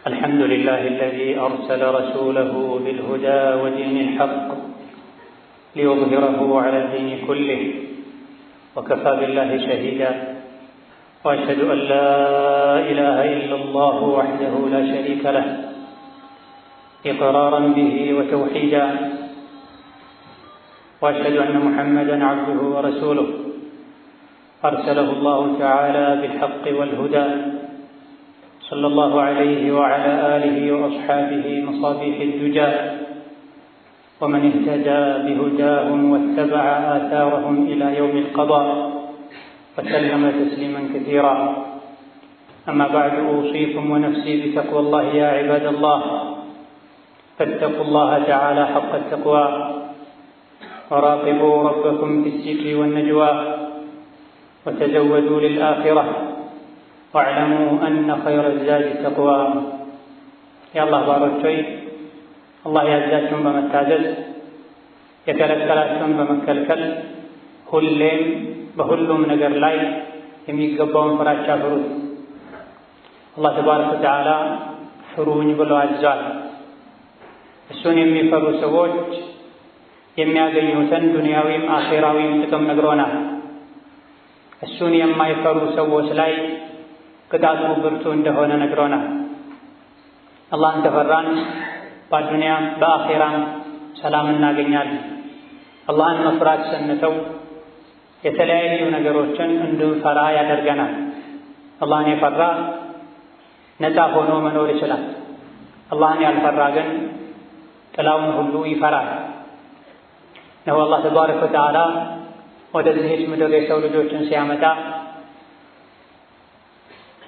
الحمد لله الذي أرسل رسوله بالهدى ودين الحق ليظهره على الدين كله وكفى بالله شهيدا. وأشهد أن لا إله إلا الله وحده لا شريك له إقرارا به وتوحيدا. وأشهد أن محمدا عبده ورسوله أرسله الله تعالى بالحق والهدى، صلى الله عليه وعلى آله وأصحابه مصابيح الدجى، ومن اهتدى بهداهم واتبع آثارهم إلى يوم القضاء وسلم تسليما كثيرا. أما بعد، أوصيكم ونفسي بتقوى الله يا عباد الله، فاتقوا الله تعالى حق التقوى، وراقبوا ربكم في السر والنجوى، وتزودوا للآخرة، واعلموا أن خير الزاد التقوى። የአላህ ባሮች ሆይ፣ አላህ ያዛችሁን በመታዘዝ የከለከላችሁን በመከልከል ሁሌም በሁሉም ነገር ላይ የሚገባውን ፍራቻ ፍሩት። አላህ ተባረከ ወተዓላ ፍሩኝ ብሎ አዟል። እሱን የሚፈሩ ሰዎች የሚያገኙትን ዱንያዊም አኼራዊም ጥቅም ነግሮናል። እሱን የማይፈሩ ሰዎች ላይ ቅጣቱ ብርቱ እንደሆነ ነግሮናል። አላህን ከፈራን በዱንያም በአኼራም ሰላም እናገኛለን። አላህን መፍራት ስንተው የተለያዩ ነገሮችን እንድንፈራ ያደርገናል። አላህን የፈራ ነፃ ሆኖ መኖር ይችላል። አላህን ያልፈራ ግን ጥላውን ሁሉ ይፈራል። ነው አላህ ተባረከ ወተዓላ ወደዚህች ምድር የሰው ልጆችን ሲያመጣ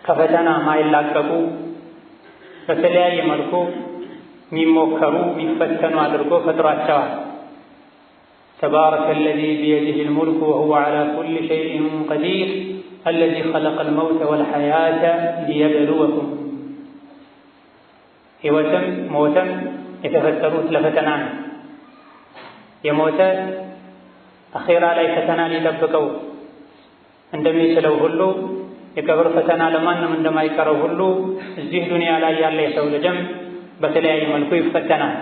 ከፈተና ማይላቀቁ፣ በተለያየ መልኩ የሚሞከሩ፣ የሚፈተኑ አድርጎ ፈጥሯቸዋል። تبارك الذي بيده الملك وهو على كل شيء قدير الذي خلق الموت والحياة ليبلوكم። ሕይወትም ሞትም የተፈጠሩት ለፈተና ነው። የሞተ አኼራ ላይ ፈተና ሊጠብቀው እንደሚችለው ሁሉ፣ የቀብር ፈተና ለማንም እንደማይቀረው ሁሉ፣ እዚህ ዱንያ ላይ ያለ የሰው ልጅም በተለያየ መልኩ ይፈተናል።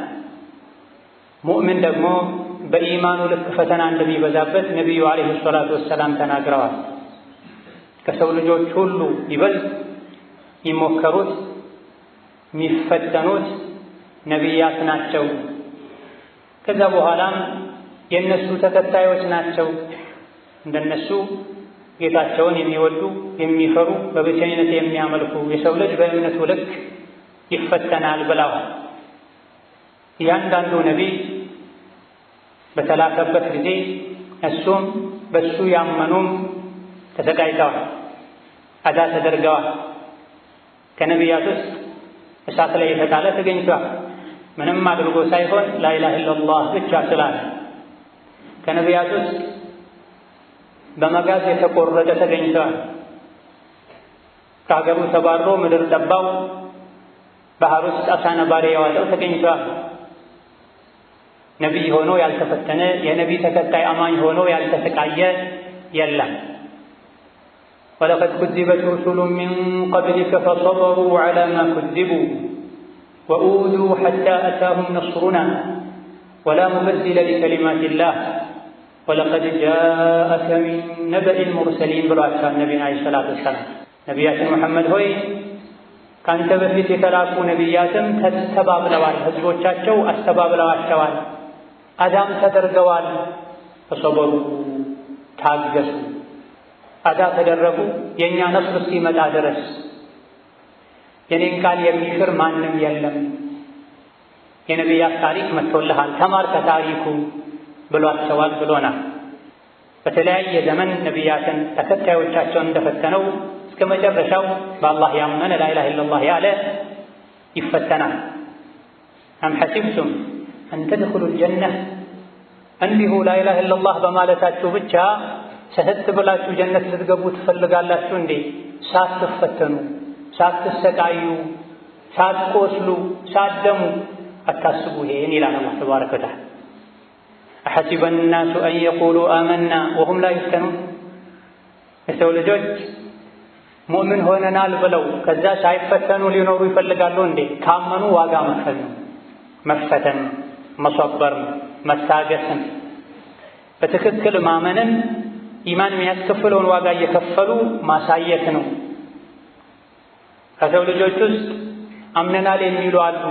ሙእሚን ደግሞ በኢማኑ ልክ ፈተና እንደሚበዛበት ነቢዩ ዓለይሂ ሰላቱ ወሰላም ተናግረዋል። ከሰው ልጆች ሁሉ ይበልጥ የሚሞከሩት፣ የሚፈተኑት ነቢያት ናቸው። ከዛ በኋላም የእነሱ ተከታዮች ናቸው። እንደነሱ ጌታቸውን የሚወዱ፣ የሚፈሩ፣ በብቸኝነት የሚያመልኩ። የሰው ልጅ በእምነቱ ልክ ይፈተናል ብለዋል። እያንዳንዱ ነቢይ በተላከበት ጊዜ እሱም በሱ ያመኑም ተሰቃይተዋል፣ አዛ ተደርገዋል። ከነቢያት ውስጥ እሳት ላይ የተጣለ ተገኝቷል። ምንም አድርጎ ሳይሆን ላኢላሃ ኢለላህ ብቻ ስላለ። ከነቢያት ውስጥ በመጋዝ የተቆረጠ ተገኝተዋል። ከሀገሩ ተባሮ ምድር ጠባው ባህር ውስጥ አሳ ነባሪ የዋጠው ተገኝተዋል። ነቢይ ሆኖ ያልተፈተነ፣ የነቢይ ተከታይ አማኝ ሆኖ ያልተሰቃየ የለም። ولقد كذبت رسل من قبلك فصبروا على ما كذبوا وأوذوا حتى أتاهم نصرنا ولا مبدل لكلمات الله ولقد جاءك من نبإ المرسلين ብሏቸዋል ነቢን ዓለይሂ ሰላቱ ወሰላም። ነቢያችን መሐመድ ሆይ፣ ከአንተ በፊት የተላኩ ነቢያትም ተስተባብለዋል፣ ህዝቦቻቸው አስተባብለዋቸዋል፣ አዛም ተደርገዋል። فصبروا፣ ታገሱ፣ አዛ ተደረጉ የእኛ ነስር እስኪመጣ ድረስ። የኔን ቃል የሚሽር ማንም የለም። የነቢያት ታሪክ መጥቶልሃል፣ ተማር ከታሪኩ ብሏቸዋል ብሎናል። በተለያየ ዘመን ነቢያትን ተከታዮቻቸውን እንደፈተነው እስከ መጨረሻው በአላህ ያመነ፣ ላኢላሃ ኢለላህ ያለ ይፈተናል። أم حسبتم أن تدخلوا الجنة፣ እንዲሁ ላኢላሃ ኢለላህ በማለታችሁ ብቻ ሰተት ብላችሁ ጀነት ልትገቡ ትፈልጋላችሁ እንዴ? ሳትፈተኑ፣ ሳትሰቃዩ፣ ሳትቆስሉ፣ ሳትደሙ አታስቡ ይሄን ይላል አላህ ተባረከ ወተዓላ። أحسب الناس أن يقولوا آمنا وهم لا يفتنون። የሰው ልጆች ሙእምን ሆነናል ብለው ከዛ ሳይፈተኑ ሊኖሩ ይፈልጋሉ እንዴ? ካመኑ ዋጋ መክፈል ነው፣ መፈተን፣ መሰበር፣ መታገስን፣ በትክክል ማመንን ኢማን የሚያስከፍለውን ዋጋ እየከፈሉ ማሳየት ነው። ከሰው ልጆች ውስጥ አምነናል የሚሉ አሉ።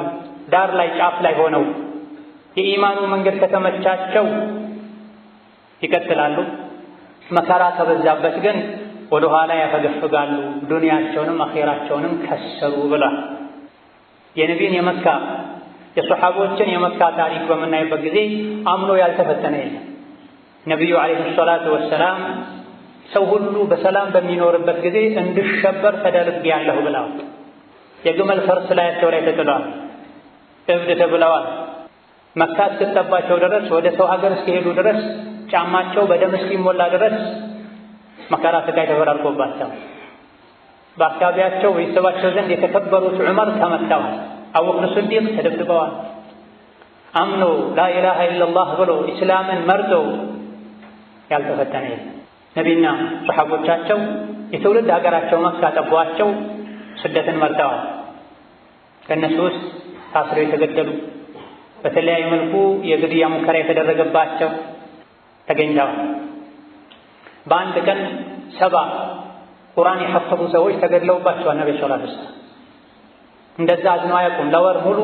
ዳር ላይ ጫፍ ላይ ሆነው የኢማኑ መንገድ ከተመቻቸው ይቀጥላሉ። መከራ ከበዛበት ግን ወደ ኋላ ያፈገፍጋሉ። ዱንያቸውንም አኼራቸውንም ከሰሩ ብሏል። የነቢን የመካ የሶሐቦችን የመካ ታሪክ በምናይበት ጊዜ አምኖ ያልተፈተነ የለም። ነቢዩ ዓለይሂ ሰላቱ ወሰላም ሰው ሁሉ በሰላም በሚኖርበት ጊዜ እንድሸበር ተደርጌያለሁ ብለዋል። የግመል ፈርስ ላያቸው ላይ ተጥለዋል። እብድ ተብለዋል። መካ እስክትጠባቸው ድረስ ወደ ሰው ሀገር እስኪሄዱ ድረስ ጫማቸው በደም እስኪሞላ ድረስ መከራ ስቃይ ተፈራርቆባቸው በአካባቢያቸው ቤተሰባቸው ዘንድ የተከበሩት ዑመር ተመተዋል። አቡበክር ስዲቅ ተደብድበዋል። አምኖ ላኢላሃ ኢለላህ ብሎ ኢስላምን መርጦ ያልተፈተነ የለም። ነቢና ሰሓቦቻቸው የትውልድ ሀገራቸው መካ ጠቧቸው ስደትን መርጠዋል። ከእነሱ ውስጥ ታስረው የተገደሉ በተለያዩ መልኩ የግድያ ሙከራ የተደረገባቸው ተገኝተዋል። በአንድ ቀን 70 ቁርአን የሐፈዙ ሰዎች ተገድለውባቸዋል። ነብዩ ሰለላሁ ዐለይሂ ወሰለም እንደዛ አዝነው አያውቁም። ለወር ሙሉ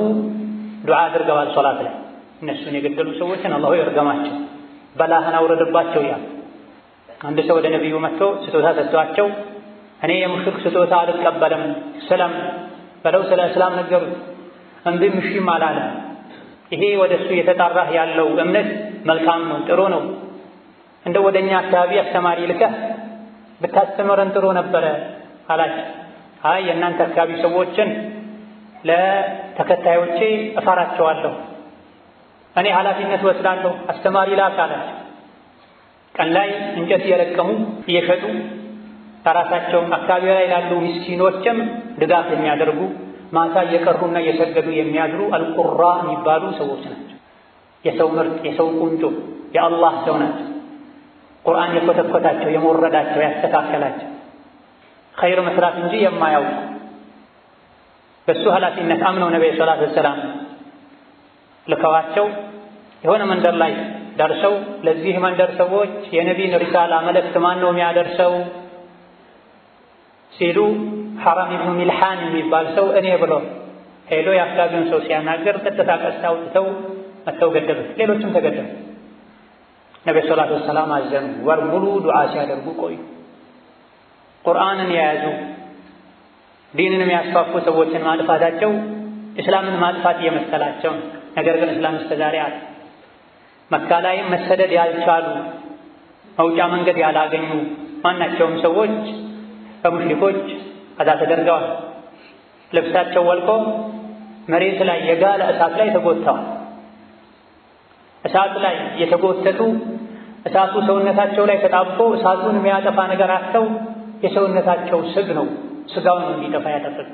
ዱዓ አድርገዋል ሶላት ላይ። እነሱን የገደሉ ሰዎችን አላሁ ይርገማቸው፣ በላህን አውረድባቸው እያሉ። አንድ ሰው ወደ ነብዩ መጥቶ ስጦታ ሰጥቷቸው እኔ የሙሽሪክ ስጦታ አልቀበልም ስለም በለው ስለ እስላም ነገሩት። እምቢም እሺም አላለም። ይሄ ወደሱ እየተጣራህ ያለው እምነት መልካም ነው፣ ጥሩ ነው። እንደው ወደኛ አካባቢ አስተማሪ ልከህ ብታስተምረን ጥሩ ነበረ አላቸው። አይ የእናንተ አካባቢ ሰዎችን ለተከታዮቼ እፈራቸዋለሁ፣ እኔ ኃላፊነት ወስዳለሁ፣ አስተማሪ ላክ አላቸው። ቀን ላይ እንጨት እየለቀሙ እየሸጡ ከራሳቸው አካባቢ ላይ ላሉ ምስኪኖችም ድጋፍ የሚያደርጉ ማታ እየቀሩና እየሰገዱ የሚያድሩ አልቁራ የሚባሉ ሰዎች ናቸው። የሰው ምርጥ፣ የሰው ቁንጮ፣ የአላህ ሰው ናቸው። ቁርአን የኮተኮታቸው፣ የሞረዳቸው፣ ያስተካከላቸው ኸይር መስራት እንጂ የማያውቁ በሱ ኃላፊነት አምነው ነብዩ ሰለላሁ ዐለይሂ ወሰለም ልከዋቸው የሆነ መንደር ላይ ደርሰው ለዚህ መንደር ሰዎች የነቢን ሪሳላ መልእክት ማን ነው የሚያደርሰው ሲሉ ሐራም ኢብኑ ሚልሓን የሚባል ሰው እኔ ብሎ ሄዶ የአካባቢውን ሰው ሲያናገር ቀጥታ ቀስት አውጥተው መተው ገደሉት። ሌሎችም ተገደሉ። ነብዩ ሰለላሁ ዐለይሂ ወሰለም አዘኑ። ወር ሙሉ ዱዓ ሲያደርጉ ቆዩ። ቁርአንን የያዙ ዲንን የሚያስፋፉ ሰዎችን ማጥፋታቸው እስላምን ማጥፋት እየመሰላቸው፣ ነገር ግን እስላም እስከዛሬ አለ። መካ ላይም መሰደድ ያልቻሉ መውጫ መንገድ ያላገኙ ማናቸውም ሰዎች በሙሽሪኮች አዛ ተደርገዋል። ልብሳቸው ወልቆ መሬት ላይ የጋለ እሳት ላይ ተጎትተዋል። እሳት ላይ የተጎተቱ እሳቱ ሰውነታቸው ላይ ተጣብቆ እሳቱን የሚያጠፋ ነገር አጥተው የሰውነታቸው ስግ ነው ስጋውን እንዲጠፋ ያደረገ።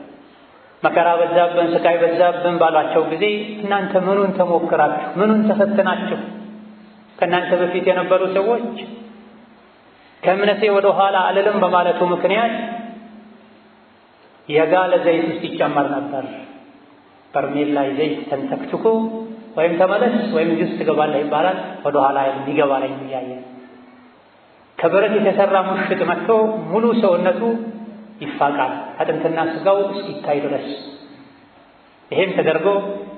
መከራ በዛብን ስቃይ በዛብን ባሏቸው ጊዜ እናንተ ምኑን ተሞክራችሁ ምኑን ተፈትናችሁ? ከእናንተ በፊት የነበሩ ሰዎች ከእምነቴ ወደ ኋላ አልልም በማለቱ ምክንያት የጋለ ዘይት ውስጥ ይጨመር ነበር። በርሜል ላይ ዘይት ተንተክትኮ ወይም ተመለስ ወይም ጁስ ትገባለህ ይባላል። ወደ ኋላ ይገባ ላይ እያየ ከብረት የተሰራ ሙሽጥ መጥቶ ሙሉ ሰውነቱ ይፋቃል አጥንትና ስጋው እስኪታይ ድረስ። ይሄም ተደርጎ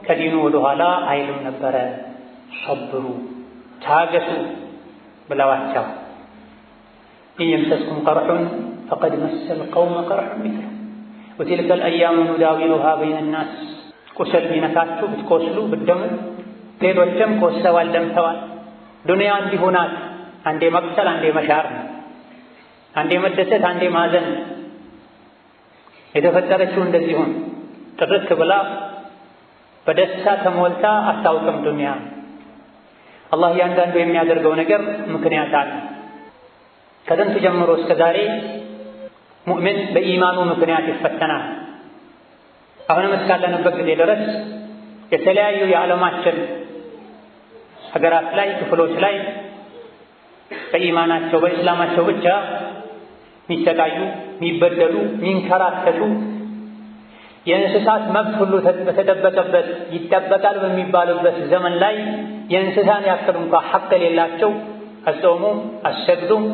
ከዲኑ ወደ ኋላ አይልም ነበረ። ሰብሩ ታገሱ ብለዋቸው። إن يمسسكم قرح فقد مس القوم قرح مثله وتلك الأيام نداولها بين الناس። ቁስል ቢነካችሁ ብትቆስሉ ብትደሙ ሌሎችም ቆስለዋል ደምተዋል። ዱንያ እንዲሁ ናት። አንዴ መቁሰል፣ አንዴ መሻር፣ አንዴ መደሰት፣ አንዴ ማዘን። የተፈጠረችው እንደዚሁን ጥርት ብላ በደስታ ተሞልታ አታውቅም ዱንያ። አላህ እያንዳንዱ የሚያደርገው ነገር ምክንያት አለ። ከጥንት ጀምሮ እስከ ዛሬ ሙእሚን በኢማኑ ምክንያት ይፈተናል። አሁንም እስካለንበት ጊዜ ድረስ የተለያዩ የዓለማችን ሀገራት ላይ ክፍሎች ላይ በኢማናቸው በእስላማቸው ብቻ የሚሰቃዩ የሚበደሉ፣ የሚንከራተቱ የእንስሳት መብት ሁሉ በተጠበቀበት ይጠበቃል በሚባልበት ዘመን ላይ የእንስሳን ያክል እንኳ ሐቅ የሌላቸው አትጾሙም፣ አትሰግዱም፣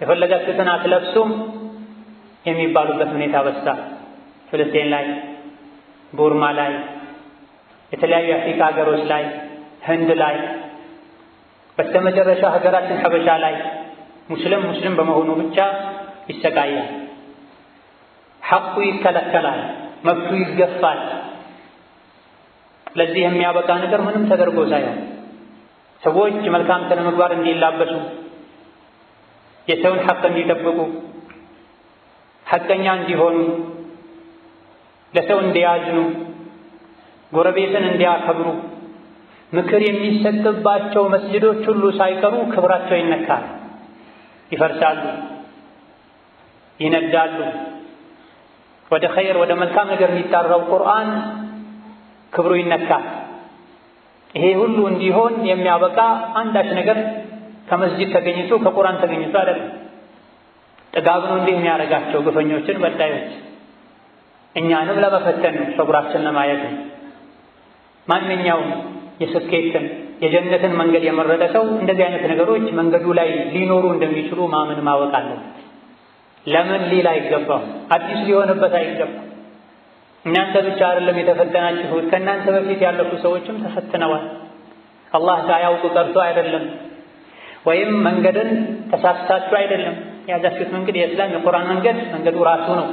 የፈለጋችሁትን አትለብሱም የሚባሉበት ሁኔታ በዝቷል። ፍልስጤን ላይ፣ ቡርማ ላይ፣ የተለያዩ የአፍሪካ ሀገሮች ላይ፣ ህንድ ላይ፣ በስተመጨረሻ ሀገራችን ሐበሻ ላይ ሙስሊም ሙስሊም በመሆኑ ብቻ ይሰቃያል። ሐቁ ይከለከላል፣ መብቱ ይገፋል። ለዚህ የሚያበቃ ነገር ምንም ተደርጎ ሳይሆን ሰዎች መልካም ስነ ምግባር እንዲላበሱ፣ የሰውን ሐቅ እንዲጠብቁ፣ ሐቀኛ እንዲሆኑ፣ ለሰው እንዲያዝኑ፣ ጎረቤትን እንዲያከብሩ ምክር የሚሰጥባቸው መስጅዶች ሁሉ ሳይቀሩ ክብራቸው ይነካል፣ ይፈርሳሉ፣ ይነዳሉ። ወደ ኸይር ወደ መልካም ነገር የሚጣራው ቁርአን ክብሩ ይነካል። ይሄ ሁሉ እንዲሆን የሚያበቃ አንዳች ነገር ከመስጂድ ተገኝቶ ከቁርአን ተገኝቶ አይደለም። ጥጋብ ነው እንዲህ የሚያደርጋቸው ግፈኞችን፣ በዳዮች። እኛንም ለመፈተን ነው፣ ሰብራችን ለማየት ነው። ማንኛውም የስኬትን የጀነትን መንገድ የመረጠ ሰው እንደዚህ አይነት ነገሮች መንገዱ ላይ ሊኖሩ እንደሚችሉ ማመን ማወቅ አለበት። ለምን ሊል አይገባም። አዲስ ሊሆንበት አይገባም። እናንተ ብቻ አይደለም የተፈተናችሁት፣ ከእናንተ በፊት ያለፉ ሰዎችም ተፈትነዋል። አላህ ሳያውቁ ቀርቶ አይደለም፣ ወይም መንገድን ተሳስታችሁ አይደለም። የያዛችሁት መንገድ የእስላም የቁርአን መንገድ መንገዱ ራሱ ነው።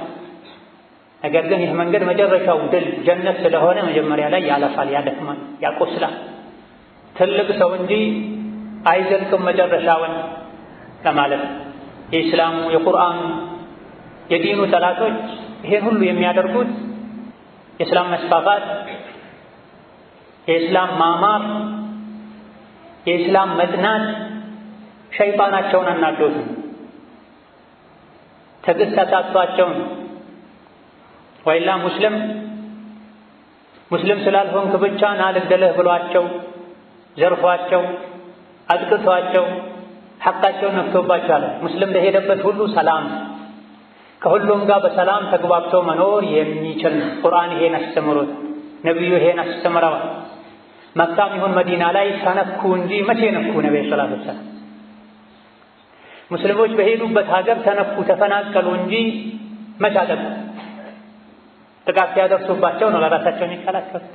ነገር ግን ይህ መንገድ መጨረሻው ድል ጀነት ስለሆነ መጀመሪያ ላይ ያለፋል፣ ያደክማል፣ ያቆስላል። ትልቅ ሰው እንጂ አይዘልቅም መጨረሻውን ለማለት ነው። የኢስላሙ የቁርአኑ የዲኑ ጠላቶች ይሄን ሁሉ የሚያደርጉት የእስላም መስፋፋት፣ የእስላም ማማር፣ የእስላም መጽናት ሸይጣናቸውን አናዶት ነው። ትዕግስት አሳጥቷቸው ነው። ወይላ ሙስሊም ሙስሊም ስላልሆንክ ብቻ ና ልግደልህ ብሏቸው ዘርፏቸው አጥቅቷቸው ሐቃቸውን ነክቶባቸዋል። ሙስሊም ለሄደበት ሁሉ ሰላም፣ ከሁሉም ጋር በሰላም ተግባብቶ መኖር የሚችል ነው። ቁርአን ይሄን አስተምሮት፣ ነቢዩ ይሄን አስተምረዋል። መካም ይሁን መዲና ላይ ተነኩ እንጂ መቼ ነኩ? ነቢዩ ሰለላሁ ዐለይሂ ወሰለም ሙስሊሞች በሄዱበት ሀገር ተነኩ፣ ተፈናቀሉ እንጂ መቼ አጠቁ? ጥቃት ሲያደርሱባቸው ነው ለራሳቸው የሚከላከሉት።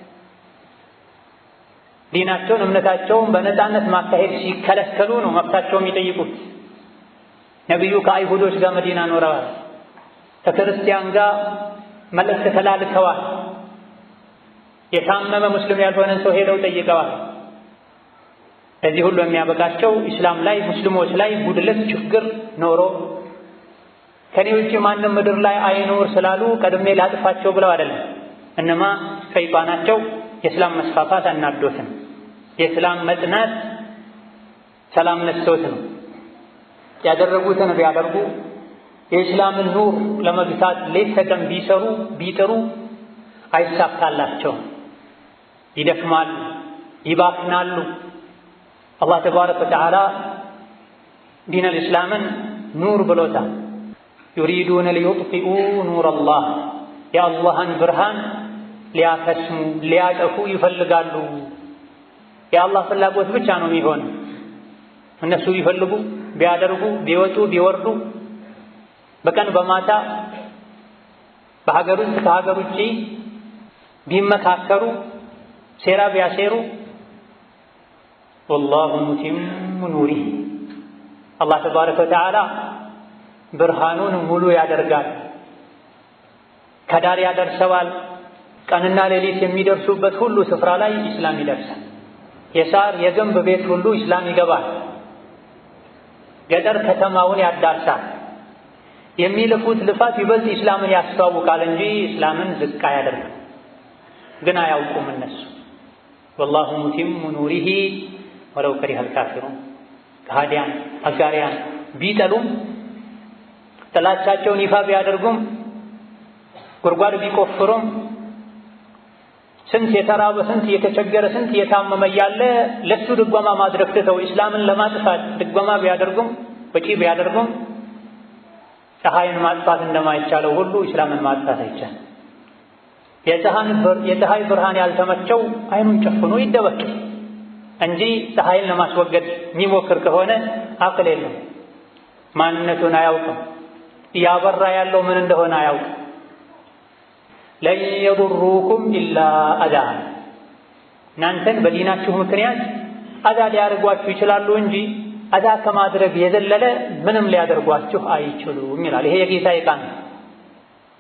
ዲናቸውን እምነታቸውን በነፃነት ማካሄድ ሲከለከሉ ነው መብታቸውን የሚጠይቁት። ነቢዩ ከአይሁዶች ጋር መዲና ኖረዋል። ከክርስቲያን ጋር መልእክት ተላልከዋል። የታመመ ሙስሊም ያልሆነን ሰው ሄደው ጠይቀዋል። ለዚህ ሁሉ የሚያበቃቸው ኢስላም ላይ ሙስሊሞች ላይ ጉድለት ችግር ኖሮ ከኔ ውጭ ማንም ምድር ላይ አይኖር ስላሉ ቀድሜ ላጥፋቸው ብለው አይደለም። እነማ ሸይጣናቸው የእስላም መስፋፋት አናዶት ነው። የእስላም መጽናት ሰላም ነስቶት ነው። ያደረጉትን ቢያደርጉ የእስላምን ኑር ለመግታት ሌት ተቀን ቢሰሩ ቢጥሩ አይሳካላቸውም። ይደክማሉ፣ ይባክናሉ። አላህ تبارك وتعالى ዲን አልእስላምን ኑር ብሎታል። يريدون ليطفئوا نور الله የአላህን ብርሃን ሊያከስሙ ሊያጠፉ ይፈልጋሉ። የአላህ ፍላጎት ብቻ ነው የሚሆን። እነሱ ቢፈልጉ ቢያደርጉ ቢወጡ ቢወርዱ በቀን በማታ በሀገር ውስጥ ከሀገር ውጪ ቢመካከሩ ሴራ ቢያሴሩ والله متم نوره አላህ تبارك وتعالى ብርሃኑን ሙሉ ያደርጋል፣ ከዳር ያደርሰዋል። ቀንና ሌሊት የሚደርሱበት ሁሉ ስፍራ ላይ ኢስላም ይደርሳል። የሳር የግንብ ቤት ሁሉ ኢስላም ይገባል። ገጠር ከተማውን ያዳርሳል። የሚልፉት ልፋት ይበልጥ ኢስላምን ያስተዋውቃል እንጂ ኢስላምን ዝቅ አያደርግም። ግን አያውቁም እነሱ። والله متم نوره ولو كره الكافرون። ከሃዲያን አጋሪያን ቢጠሉም ጥላቻቸውን ይፋ ቢያደርጉም ጉድጓድ ቢቆፍሩም ስንት የተራበ ስንት የተቸገረ ስንት የታመመ እያለ ለሱ ድጎማ ማድረግ ትተው ኢስላምን ለማጥፋት ድጎማ ቢያደርጉም ወጪ ቢያደርጉም ፀሐይን ማጥፋት እንደማይቻለው ሁሉ ኢስላምን ማጥፋት አይቻልም። የፀሐይ ብርሃን ያልተመቸው አይኑን ጨፍኖ ይደበቅ እንጂ ፀሐይን ለማስወገድ የሚሞክር ከሆነ አቅል የለም፣ ማንነቱን አያውቅም፣ እያበራ ያለው ምን እንደሆነ አያውቅም። ለን የዱሩኩም ኢላ አዛ፣ እናንተን በዲናችሁ ምክንያት አዛ ሊያደርጓችሁ ይችላሉ እንጂ አዛ ከማድረግ የዘለለ ምንም ሊያደርጓችሁ አይችሉም ይላል። ይሄ የጌታዬ ቃል ነው።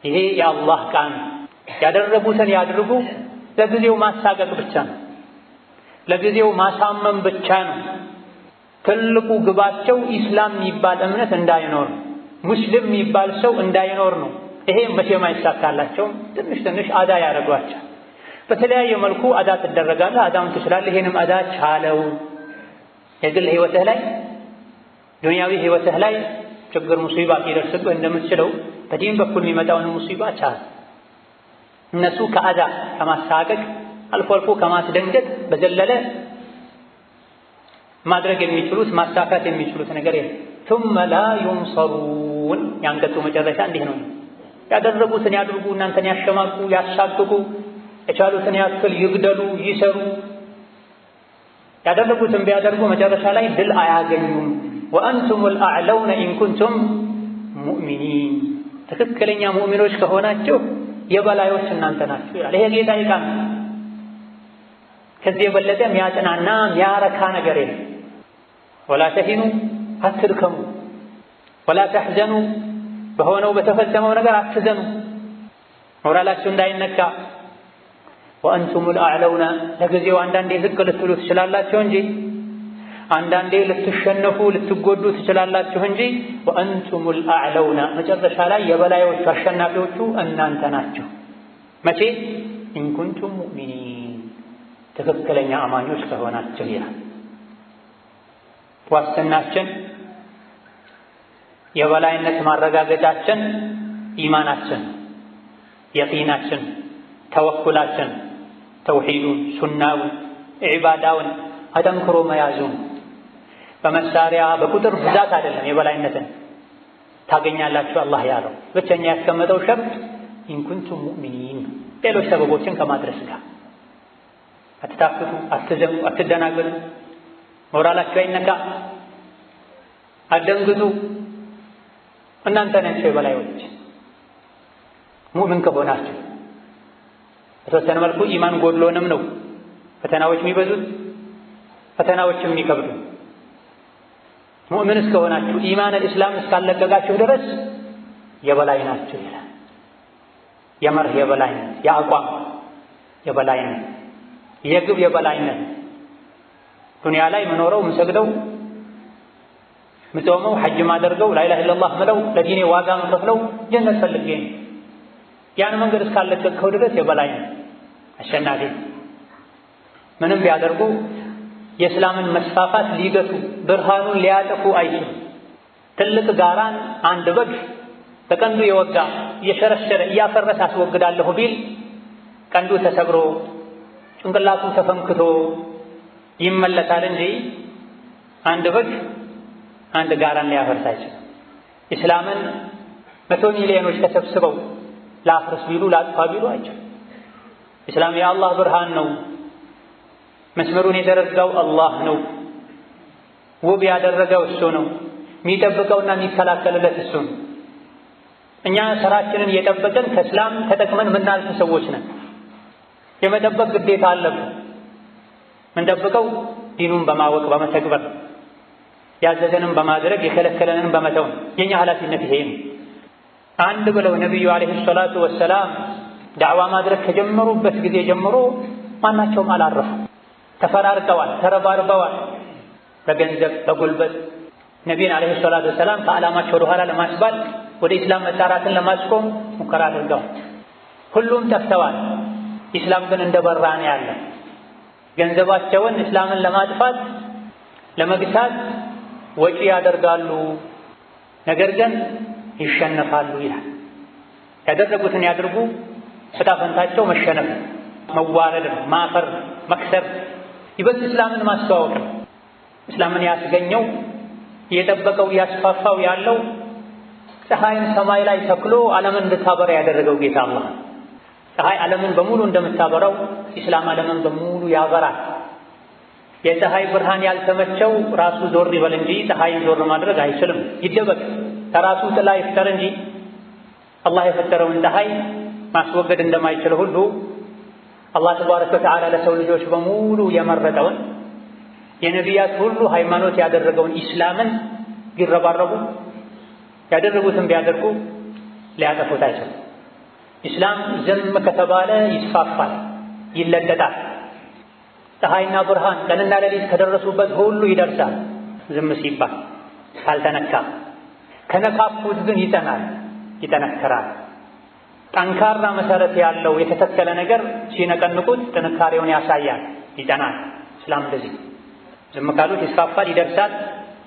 ይሄ የአላህ ቃል ነው። ያደረጉትን ያድርጉ። ለጊዜው ማሳቀቅ ብቻ ነው። ለጊዜው ማሳመም ብቻ ነው። ትልቁ ግባቸው ኢስላም የሚባል እምነት እንዳይኖር፣ ሙስሊም የሚባል ሰው እንዳይኖር ነው። ይሄ መቼም አይሳካላቸውም። ትንሽ ትንሽ አዳ ያደርጓቸው። በተለያየ መልኩ አዳ ትደረጋለህ፣ አዳውን ትችላለህ። ይሄንም አዳ ቻለው። የግል ህይወትህ ላይ ዱንያዊ ህይወትህ ላይ ችግር ሙሲባ ሲደርስብህ እንደምትችለው በዲን በኩል የሚመጣውን ሙሲባ ቻል። እነሱ ከአዳ ከማሳቀቅ አልፎ አልፎ ከማስደንገጥ በዘለለ ማድረግ የሚችሉት ማሳካት የሚችሉት ነገር የለም። ثم لا ينصرون የአንቀጹ መጨረሻ እንዲህ ነው። ያደረጉትን ያድርጉ፣ እናንተን ያሸማቁ፣ ያሳቅቁ፣ የቻሉትን ያክል ይግደሉ፣ ይሰሩ። ያደረጉትን ቢያደርጉ መጨረሻ ላይ ድል አያገኙም። وأنتم الأعلون إن كنتم مؤمنين፣ ትክክለኛ ሙእሚኖች ከሆናችሁ የበላዮች እናንተ ናችሁ ይላል። ይሄ ጌታ ቃል። ከዚህ የበለጠ የሚያጽናና የሚያረካ ነገር የለም። ولا تهنوا አትድከሙ፣ ولا تحزنوا በሆነው በተፈጸመው ነገር አትዘኑ፣ ሞራላችሁ እንዳይነካ። وأنتم الأعلون ለጊዜው አንዳንዴ ዝቅ ልትሉ ትችላላችሁ እንጂ አንዳንዴ ልትሸነፉ ልትጎዱ ትችላላችሁ እንጂ وأنتم الأعلون መጨረሻ ላይ የበላዮቹ አሸናፊዎቹ እናንተ ናችሁ። መቼ? إن كنتم مؤمنين ትክክለኛ አማኞች ከሆናችሁ ይላል። ዋስትናችን የበላይነት ማረጋገጫችን ኢማናችን፣ የቂናችን፣ ተወኩላችን፣ ተውሂዱን፣ ሱናውን፣ ዒባዳውን አጠንክሮ መያዙን በመሳሪያ በቁጥር ብዛት አይደለም የበላይነትን ታገኛላችሁ አላህ ያለው ብቸኛ ያስቀመጠው ሸርጥ إن كنتم مؤمنين፣ ሌሎች ሰበቦችን ከማድረስ ጋር አትታክቱ፣ አትዘኑ፣ አትደናገጡ፣ ሞራላችሁ አይነካ፣ አትደንግጡ። እናንተ ናችሁ የበላዮች ሙእምን ከሆናችሁ። በተወሰነ መልኩ ኢማን ጎድሎንም ነው ፈተናዎች የሚበዙት፣ ፈተናዎች የሚከብዱ። ሙእምን እስከሆናችሁ ኢማን እስላም እስካለቀቃችሁ ድረስ የበላይ ናችሁ ይላል። የመርህ የበላይነት፣ የአቋም የበላይነት፣ የግብ የበላይነት። ዱንያ ላይ ምኖረው ምሰግደው ምጾመው ሐጅ ማደርገው لا إله إلا الله ምለው ለዲኔ ዋጋ ምከፍለው ጀነት ፈልጌ ነው። ያን መንገድ እስካለቀቅኸው ድረስ የበላይ ነው፣ አሸናፊ። ምንም ቢያደርጉ የእስላምን መስፋፋት ሊገቱ ብርሃኑን ሊያጠፉ አይችሉም። ትልቅ ጋራን አንድ በግ በቀንዱ የወጋ እየሸረሸረ እያፈረሰ አስወግዳለሁ ቢል ቀንዱ ተሰብሮ ጭንቅላቱ ተፈንክቶ ይመለሳል እንጂ አንድ በግ አንድ ጋራን ሊያፈርስ አይችልም። ኢስላምን 100 ሚሊዮኖች ተሰብስበው ላፍርስ ቢሉ ላጥፋ ቢሉ አይችልም። ኢስላም የአላህ ብርሃን ነው። መስመሩን የዘረጋው አላህ ነው። ውብ ያደረገው እሱ ነው። የሚጠብቀውና የሚከላከልለት እሱ ነው። እኛ ስራችንን እየጠበቅን ከእስላም ተጠቅመን ምናልፍ ሰዎች ነን። የመጠበቅ ግዴታ አለብን። ምንጠብቀው ዲኑን በማወቅ በመተግበር ያዘዘንን በማድረግ የከለከለንን በመተው የኛ ኃላፊነት ይሄ ነው። አንድ ብለው ነቢዩ ዓለይሂ ሰላቱ ወሰላም ዳዕዋ ማድረግ ከጀመሩበት ጊዜ ጀምሮ ማናቸውም አላረፉ። ተፈራርቀዋል፣ ተረባርበዋል። በገንዘብ በጉልበት ነቢይን ዓለይሂ ሰላቱ ወሰላም ከዓላማቸው ወደኋላ ለማስባል ወደ ኢስላም መጣራትን ለማስቆም ሙከራ አድርገዋል። ሁሉም ጠፍተዋል። ኢስላም ግን እንደበራ ነው ያለ። ገንዘባቸውን እስላምን ለማጥፋት ለመግታት ወጪ ያደርጋሉ፣ ነገር ግን ይሸነፋሉ ይላል። ያደረጉትን ያድርጉ፣ ዕጣ ፈንታቸው መሸነፍ፣ መዋረድ ነው፣ ማፈር፣ መክሰር። ይበልጥ እስላምን ማስተዋወቅ ነው። እስላምን ያስገኘው እየጠበቀው እያስፋፋው ያለው ፀሐይን ሰማይ ላይ ተክሎ ዓለምን እንድታበራ ያደረገው ጌታ አላህ። ፀሐይ ዓለምን በሙሉ እንደምታበራው ኢስላም ዓለምን በሙሉ ያበራል። የፀሐይ ብርሃን ያልተመቸው ራሱ ዞር ይበል እንጂ ፀሐይን ዞር ማድረግ አይችልም። ይደበቅ፣ ከራሱ ጥላ ይፍጠር እንጂ አላህ የፈጠረውን ፀሐይ ማስወገድ እንደማይችል ሁሉ አላህ ተባረከ ወተዓላ ለሰው ልጆች በሙሉ የመረጠውን የነቢያት ሁሉ ሃይማኖት ያደረገውን ኢስላምን ቢረባረቡ ያደረጉትን ቢያደርጉ ሊያጠፉት አይችሉም። ኢስላም ዝም ከተባለ ይስፋፋል፣ ይለጠጣል። ፀሐይና ብርሃን ቀንና ሌሊት ከደረሱበት ሁሉ ይደርሳል። ዝም ሲባል ካልተነካ፣ ከነካኩት ግን ይጸናል፣ ይጠነክራል። ጠንካራ መሰረት ያለው የተተከለ ነገር ሲነቀንቁት ጥንካሬውን ያሳያል፣ ይጸናል። እስላም እንደዚህ ዝም ካሉት ይስፋፋል፣ ይደርሳል፣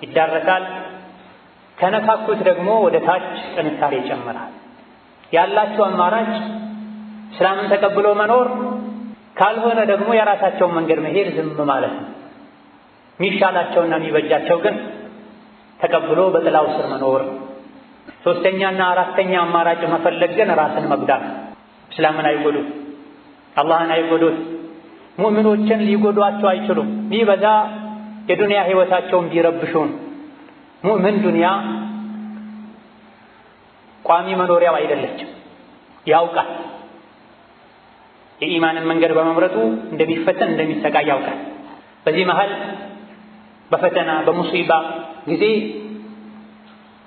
ይዳረሳል። ከነካኩት ደግሞ ወደ ታች ጥንካሬ ይጨምራል። ያላቸው አማራጭ እስላምን ተቀብሎ መኖር ካልሆነ ደግሞ የራሳቸውን መንገድ መሄድ ዝም ማለት ነው። የሚሻላቸውና የሚበጃቸው ግን ተቀብሎ በጥላው ስር መኖር። ሶስተኛና አራተኛ አማራጭ መፈለግ ግን ራስን መጉዳት። እስላምን አይጎዱት፣ አላህን አይጎዱት፣ ሙእሚኖችን ሊጎዷቸው አይችሉም። ቢበዛ የዱንያ ህይወታቸውን ቢረብሹን። ሙእምን ዱንያ ቋሚ መኖሪያው አይደለችም፣ ያውቃል። የኢማንን መንገድ በመምረጡ እንደሚፈተን እንደሚሰቃይ ያውቃል። በዚህ መሃል በፈተና በሙሲባ ጊዜ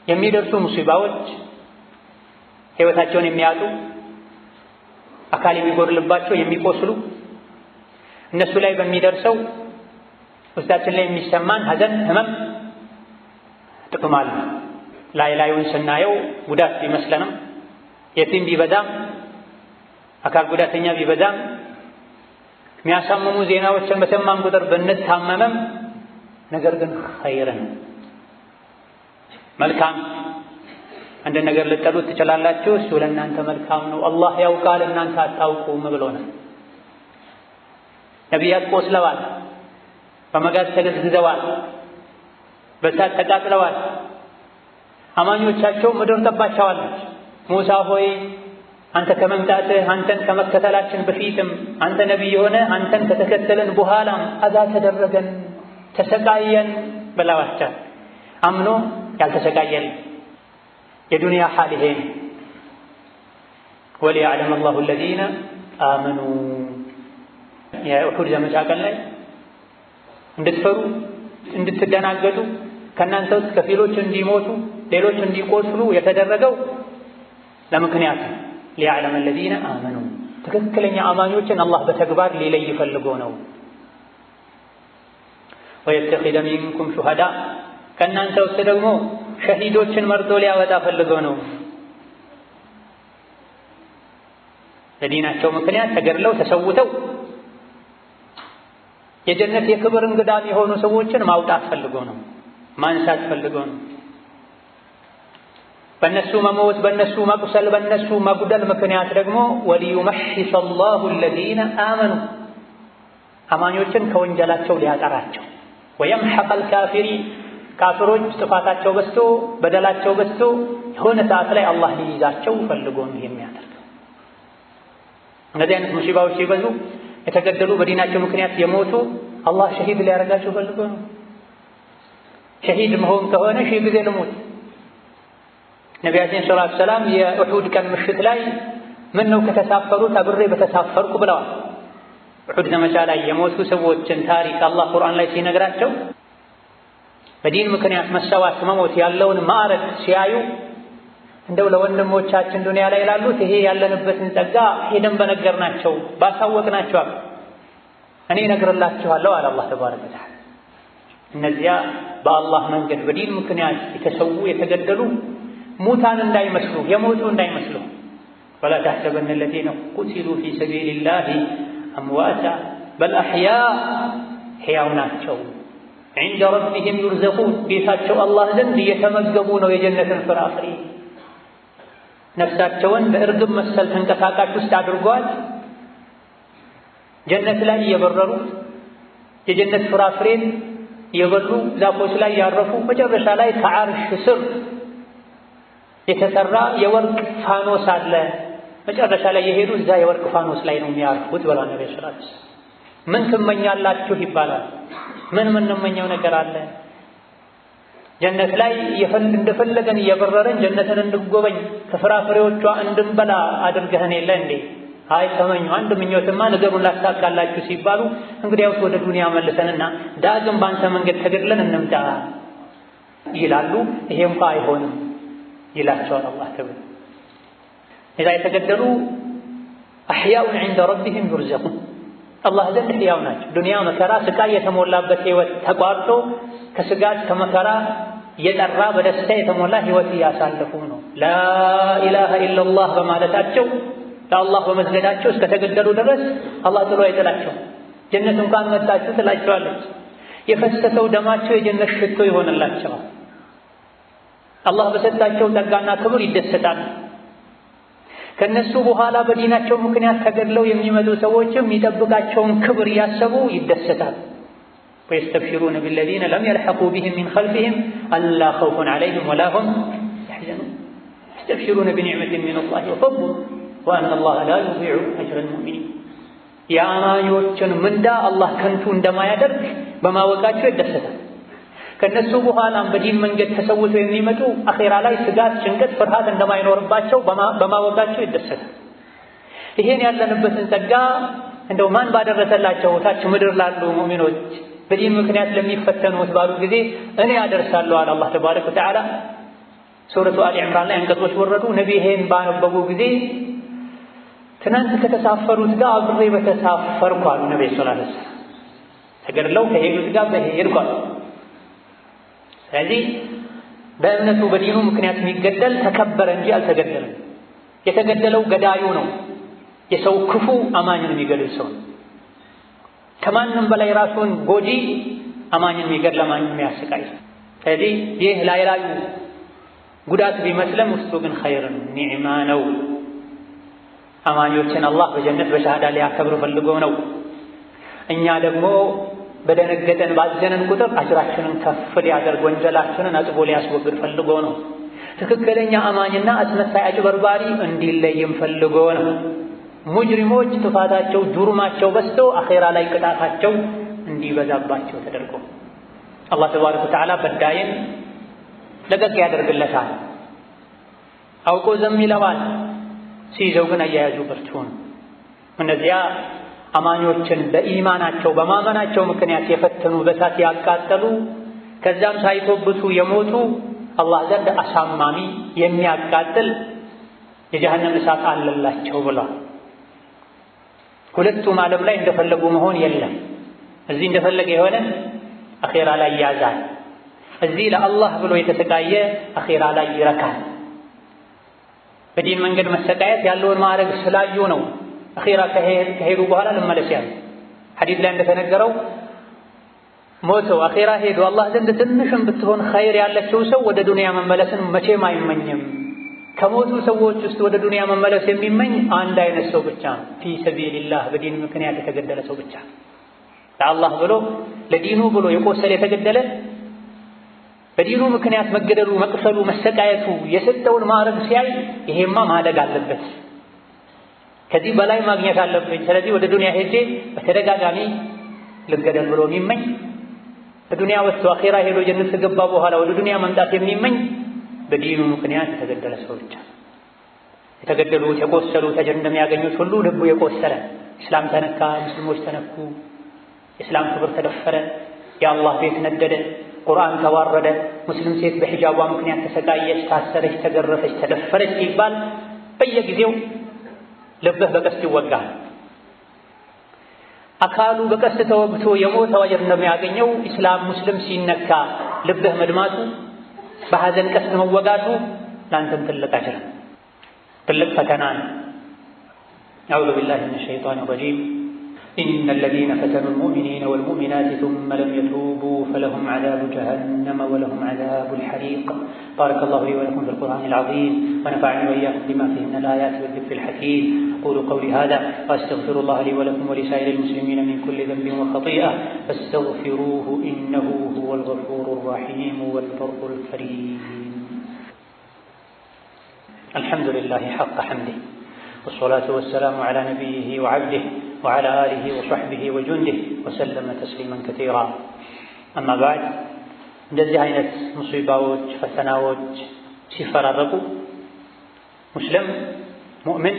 የሚደርሱ ሙሲባዎች ህይወታቸውን የሚያጡ፣ አካል የሚጎድልባቸው፣ የሚቆስሉ እነሱ ላይ በሚደርሰው ውስጣችን ላይ የሚሰማን ሀዘን፣ ህመም ጥቅም አለ። ላይ ላዩን ስናየው ጉዳት ቢመስለንም የቲም ቢበዛም አካል ጉዳተኛ ቢበዛም የሚያሳምሙ ዜናዎችን በሰማን ቁጥር ብንታመምም ነገር ግን ኸይር ነው፣ መልካም። አንድ ነገር ልጠሉት ትችላላችሁ፣ እሱ ለእናንተ መልካም ነው፣ አላህ ያውቃል እናንተ አታውቁም ብሎናል። ነቢያት ቆስለዋል፣ በመጋዝ ተገዝግዘዋል፣ በእሳት ተቃጥለዋል። አማኞቻቸው ምድር ጠባቸዋለች። ሙሳ ሆይ አንተ ከመምጣትህ አንተን ከመከተላችን በፊትም አንተ ነቢይ የሆነ አንተን ከተከተልን በኋላም አዛ ተደረገን ተሰቃየን ብለዋቸዋል። አምኖ ያልተሰቃየን የዱንያ ሐል ይሄ ነው። ወሊያዕለም አላሁ አለዚነ አመኑ። የኡሑድ ዘመቻ ቀን ላይ እንድትፈሩ እንድትደናገጡ ከእናንተ ውስጥ ከፊሎች እንዲሞቱ ሌሎች እንዲቆስሉ የተደረገው ለምክንያት ነው። ሊያዕለም አለዚነ አመኑ ትክክለኛ አማኞችን አላህ በተግባር ሊለይ ፈልጎ ነው። ወየተኺዘ ሚንኩም ሹሃዳ ከእናንተ ውስጥ ደግሞ ሸሂዶችን መርጦ ሊያወጣ ፈልጎ ነው። ለዲናቸው ምክንያት ተገድለው ተሰውተው የጀነት የክብር እንግዳ የሆኑ ሰዎችን ማውጣት ፈልጎ ነው፣ ማንሳት ፈልጎ ነው። በእነሱ መሞት፣ በእነሱ መቁሰል፣ በእነሱ መጉደል ምክንያት ደግሞ ወሊዩመሒሰ አላሁ አለዚነ አመኑ አማኞችን ከወንጀላቸው ሊያጠራቸው፣ ወየምሐቀል ካፊሪን ካፊሮች ጥፋታቸው በዝቶ በደላቸው በዝቶ የሆነ ሰዓት ላይ አላህ ሊይዛቸው ፈልጎ ነው የሚያደርገው። እነዚህ አይነት ሙሲባዎች ሲበዙ የተገደሉ በዲናቸው ምክንያት የሞቱ አላህ ሸሂድ ሊያደርጋቸው ፈልጎ ነው። ሸሂድ መሆን ከሆነ ሺህ ጊዜ ልሞት። ነቢያችን ሰለላሁ ዐለይሂ ወሰለም የኡሑድ ቀን ምሽት ላይ ምን ነው ከተሳፈሩት አብሬ በተሳፈርኩ ብለዋል። ኡሑድ ዘመቻ ላይ የሞቱ ሰዎችን ታሪክ አላህ ቁርአን ላይ ሲነግራቸው በዲን ምክንያት መሰዋት መሞት ያለውን ማዕረግ ሲያዩ እንደው ለወንድሞቻችን ዱንያ ላይ ላሉት ይሄ ያለንበትን ጸጋ ሄደን በነገርናቸው ባሳወቅናቸው እኔ እነግርላችኋለሁ አለ አላህ ተባረከ ወተዓላ። እነዚያ በአላህ መንገድ በዲን ምክንያት የተሰዉ የተገደሉ ሙታን እንዳይመስሉ የሞቱ እንዳይመስሉ። ወላ ተሕሰበነ አለዚነ ቁቲሉ ፊ ሰቢልላሂ አምዋታ በል አሕያ ሕያው ናቸው። ዒንደ ረቢሂም ዩርዘቁን ጌታቸው አላህ ዘንድ እየተመገቡ ነው የጀነትን ፍራፍሬ። ነፍሳቸውን በእርግብ መሰል ተንቀሳቃሽ ውስጥ አድርጓት ጀነት ላይ እየበረሩ የጀነት ፍራፍሬን እየበሉ ዛፎች ላይ ያረፉ መጨረሻ ላይ ከዓርሽ ስር የተሰራ የወርቅ ፋኖስ አለ። መጨረሻ ላይ የሄዱ እዛ የወርቅ ፋኖስ ላይ ነው የሚያርፉት ብለዋል ነብዩ ሰለላሁ ዐለይሂ ወሰለም። ምን ትመኛላችሁ ይባላል። ምን ምንመኘው ነገር አለ? ጀነት ላይ እንደፈለገን እየበረረን ጀነትን እንድንጎበኝ ከፍራፍሬዎቿ እንድንበላ አድርገህን የለ እንዴ? አይ ተመኙ፣ አንድ ምኞትማ ንገሩን ላሳካላችሁ ሲባሉ እንግዲያውስ ወደ ዱንያ መልሰንና ዳግም በአንተ መንገድ ተገድለን እንምጣ ይላሉ። ይሄ እንኳ አይሆንም ይላቸዋል አላህ ተብሎ። እዛ የተገደሉ أحياء عند ربهم يرزقون አላህ ዘንድ ሕያው ናቸው። ዱንያ መከራ ስቃይ የተሞላበት ህይወት ተቋርጦ ከስጋት ከመከራ የጠራ በደስታ የተሞላ ህይወት እያሳለፉ ነው። لا إله إلا الله በማለታቸው ለአላህ በመስገዳቸው እስከተገደሉ ድረስ አላህ ጥሎ አይጥላቸው። ጀነት እንኳን መጣችሁ ትላቸዋለች። የፈሰሰው ደማቸው የጀነት ሽቶ ይሆንላቸዋል። አላህ በሰጣቸው ጸጋና ክብር ይደሰታል። ከነሱ በኋላ በዲናቸው ምክንያት ተገድለው የሚመጡ ሰዎችም የሚጠብቃቸውን ክብር እያሰቡ ይደሰታል። ويستبشرون بالذين لم يلحقوا بهم من خلفهم ألا خوف عليهم ولا هم يحزنون يستبشرون بنعمة من الله وفضل وأن الله لا يضيع أجر المؤمنين። የአማኞችን ምንዳ አላህ ከንቱ እንደማያደርግ በማወቃቸው ይደሰታል። ከነሱ በኋላም በዲን መንገድ ተሰውተው የሚመጡ አኼራ ላይ ስጋት፣ ጭንቀት፣ ፍርሃት እንደማይኖርባቸው በማወቃቸው ይደሰታል። ይሄን ያለንበትን ጸጋ እንደው ማን ባደረሰላቸው ታች ምድር ላሉ ሙእሚኖች በዲን ምክንያት ለሚፈተኑት ባሉ ጊዜ እኔ አደርሳለሁ አለ አላህ ተባረከ ወተዓላ። ሱረቱ አሊ ዕምራን ላይ አንቀጾች ወረዱ። ነቢ ይሄን ባነበቡ ጊዜ ትናንት ከተሳፈሩት ጋር አብሬ በተሳፈርኩ አሉ ነቢ ሰለላሁ ዐለይሂ ወሰለም። ተገድለው ከሄዱት ጋር በሄድኩ አሉ። ስለዚህ በእምነቱ በዲኑ ምክንያት የሚገደል ተከበረ እንጂ አልተገደለም። የተገደለው ገዳዩ ነው። የሰው ክፉ አማኝን የሚገድል ሰው ነው። ከማንም በላይ ራሱን ጎጂ አማኝን የሚገድል አማኝን የሚያሰቃይ። ስለዚህ ይህ ላይ ላዩ ጉዳት ቢመስልም ውስጡ ግን ኸይር ነው፣ ኒዕማ ነው። አማኞችን አላህ በጀነት በሻሃዳ ሊያከብር ፈልጎ ነው። እኛ ደግሞ በደነገጠን ባዘነን ቁጥር አጅራችንን ከፍ ሊያደርግ ወንጀላችንን አጥቦ ሊያስወግድ ፈልጎ ነው። ትክክለኛ አማኝና አስመሳይ አጭበርባሪ እንዲለይም ፈልጎ ነው። ሙጅሪሞች ጥፋታቸው ጁርማቸው በዝቶ አኼራ ላይ ቅጣታቸው እንዲበዛባቸው ተደርጎ አላህ ተባረከ ወተዓላ በዳይን ለቀቅ ያደርግለታል። አውቆ ዘም ይለዋል። ሲይዘው ግን አያያዙ ብርቱ ነው። እነዚያ አማኞችን በኢማናቸው በማመናቸው ምክንያት የፈተኑ በሳት ያቃጠሉ ከዛም ሳይቶብቱ የሞቱ አላህ ዘንድ አሳማሚ የሚያቃጥል የጀሀነም እሳት አለላቸው ብሏል። ሁለቱም ዓለም ላይ እንደፈለጉ መሆን የለም። እዚህ እንደፈለገ የሆነ አኼራ ላይ ያዛል። እዚህ ለአላህ ብሎ የተሰቃየ አኼራ ላይ ይረካል። በዲን መንገድ መሰቃየት ያለውን ማዕረግ ስላዩ ነው አኼራ ከሄዱ በኋላ ልመለስ ያሉ። ሐዲስ ላይ እንደተነገረው ሞተው አኼራ ሄዱ አላህ ዘንድ ትንሽም ብትሆን ኸይር ያለችው ሰው ወደ ዱንያ መመለስን መቼም አይመኝም። ከሞቱ ሰዎች ውስጥ ወደ ዱንያ መመለስ የሚመኝ አንድ አይነት ሰው ብቻ ነው፣ في سبيل الله በዲን ምክንያት የተገደለ ሰው ብቻ። ለአላህ ብሎ ለዲኑ ብሎ የቆሰለ የተገደለ በዲኑ ምክንያት መገደሉ፣ መቅሰሉ፣ መሰቃየቱ የሰጠውን ማዕረግ ሲያይ ይሄማ ማደግ አለበት፣ ከዚህ በላይ ማግኘት አለብኝ፣ ስለዚህ ወደ ዱንያ ሄጄ በተደጋጋሚ ልገደል ብሎ የሚመኝ በዱንያ ወጥቶ አኼራ ሄዶ ጀነት ከገባ በኋላ ወደ ዱንያ መምጣት የሚመኝ በዲኑ ምክንያት የተገደለ ሰው ብቻ። የተገደሉት የቆሰሉት አጅር እንደሚያገኙት ሁሉ ልቡ የቆሰለ እስላም ተነካ፣ ሙስሊሞች ተነኩ፣ የእስላም ክብር ተደፈረ፣ የአላህ ቤት ነደደ፣ ቁርአን ተዋረደ፣ ሙስሊም ሴት በሂጃቧ ምክንያት ተሰቃየች፣ ታሰረች፣ ተገረፈች፣ ተደፈረች ሲባል በየጊዜው ልብህ በቀስት ይወጋል። አካሉ በቀስት ተወግቶ የሞተው አጅር እንደሚያገኘው ኢስላም ሙስሊም ሲነካ ልብህ መድማቱ በሐዘን ቀስት መወጋቱ ለአንተም ትልቅ አጅር ትልቅ ፈተና ነው። أعوذ بالله من الشيطان الرجيم إن الذين فتنوا المؤمنين والمؤمنات ثم لم يتوبوا فلهم عذاب جهنم ولهم عذاب الحريق። بارك الله لي ولكم في القرآن العظيم ونفعني وإياكم بما فيه من الآيات والذكر الحكيم። أقول قولي هذا وأستغفر الله لي ولكم ولسائر المسلمين من كل ذنب وخطيئة فاستغفروه إنه هو الغفور الرحيم والبر الكريم። الحمد لله حق حمده والصلاة والسلام على نبيه وعبده وعلى آله وصحبه وجنده وسلم تسليما كثيرا أما بعد። እንደዚህ አይነት ሙሲባዎች ፈተናዎች ሲፈራረቁ ሙስሊም ሙእሚን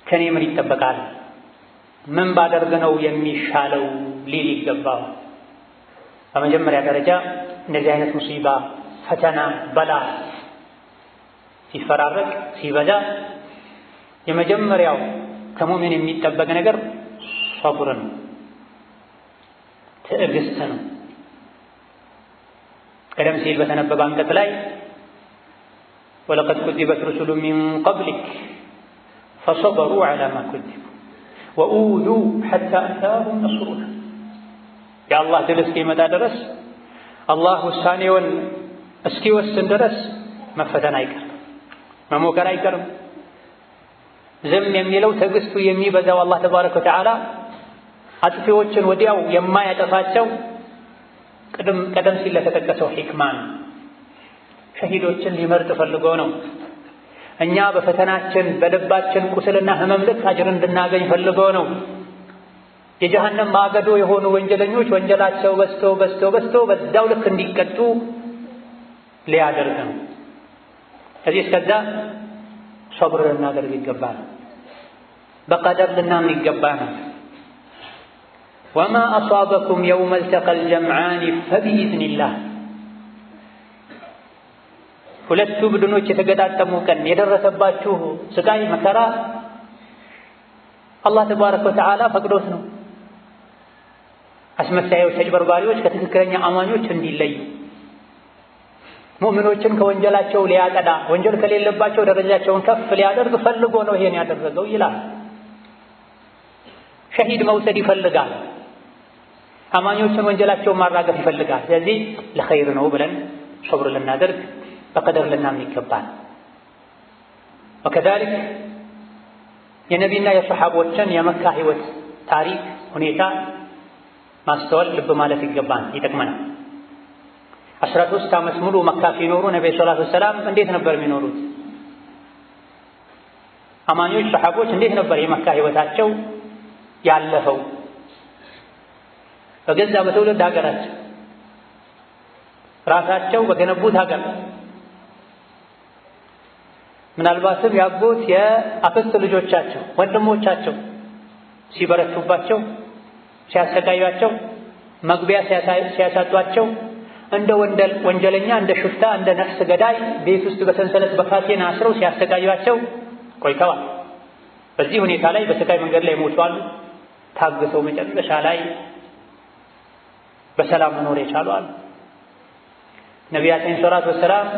ከኔ ምን ይጠበቃል? ምን ባደርግ ነው የሚሻለው ሊል ይገባው። በመጀመሪያ ደረጃ እንደዚህ አይነት ሙሲባ ፈተና በላ ሲፈራረቅ ሲበዛ የመጀመሪያው ከሙእሚን የሚጠበቅ ነገር ሰብር ነው፣ ትዕግስት ነው። ቀደም ሲል በተነበበ አንቀጽ ላይ ወለቀድ ኩዚበት ሩሱሉ ሚን ቀብሊክ ፈሰበሩ ዐላ ማ ኩዚቡ ወኡዙ ሐታ አታሁም ነስሩና። የአላህ ድል እስኪመጣ ድረስ አላህ ውሳኔውን እስኪወስን ድረስ መፈተን አይቀርም፣ መሞከር አይቀርም። ዝም የሚለው ትዕግስቱ የሚበዛው አላህ ተባረከ ወተዓላ አጥፊዎችን ወዲያው የማያጠፋቸው ቀደም ሲል ለተጠቀሰው ሒክማ ነው። ሸሂዶችን ሊመርጥ ፈልጎ ነው። እኛ በፈተናችን በልባችን ቁስልና ህመም ልክ አጅር እንድናገኝ ፈልጎ ነው። የጀሃነም ማገዶ የሆኑ ወንጀለኞች ወንጀላቸው በዝቶ በዝቶ በዝቶ በዛው ልክ እንዲቀጡ ሊያደርግ ነው። ከዚህ እስከዛ ሰብር ልናደርግ ይገባል። በቀደር ልናምን ይገባናል። ወማ አሷበኩም የውመ ልተቀል ጀምዓኒ ፈቢኢዝኒላህ። ሁለቱ ቡድኖች የተገጣጠሙ ቀን የደረሰባችሁ ስቃይ መከራ አላህ ተባረከ ወተዓላ ፈቅዶት ነው። አስመሳዮች፣ ተጭበርባሪዎች ከትክክለኛ አማኞች እንዲለዩ፣ ሙእሚኖችን ከወንጀላቸው ሊያጠዳ፣ ወንጀል ከሌለባቸው ደረጃቸውን ከፍ ሊያደርግ ፈልጎ ነው ይሄን ያደረገው ይላል። ሸሂድ መውሰድ ይፈልጋል። አማኞችን ወንጀላቸውን ማራገፍ ይፈልጋል። ስለዚህ ለኸይር ነው ብለን ሶብር ልናደርግ በቀደር ልናምን ይገባል። ወከዛሊክ የነቢና የሰሓቦችን የመካ ህይወት ታሪክ ሁኔታ ማስተዋል ልብ ማለት ይገባል፣ ይጠቅመናል። 13 ዓመት ሙሉ መካ ሲኖሩ ነቢዩ ሰለላሁ ዐለይሂ ወሰለም እንዴት ነበር የሚኖሩት? አማኞች ሰሓቦች እንዴት ነበር የመካ ህይወታቸው ያለፈው? በገዛ በትውልድ ሀገራቸው ራሳቸው በገነቡት ሀገር ምናልባትም ያጎት የአክስት ልጆቻቸው ወንድሞቻቸው ሲበረቱባቸው ሲያሰቃያቸው መግቢያ ሲያሳጧቸው እንደ ወንጀለኛ እንደ ሽፍታ እንደ ነፍስ ገዳይ ቤት ውስጥ በሰንሰለት በካቴና አስረው ሲያሰቃያቸው ቆይተዋል። በዚህ ሁኔታ ላይ በስቃይ መንገድ ላይ ሞተዋል። ታግሰው መጨረሻ ላይ በሰላም መኖር የቻሉ አሉ። ነቢያችን ሰለላሁ ዐለይሂ ወሰለም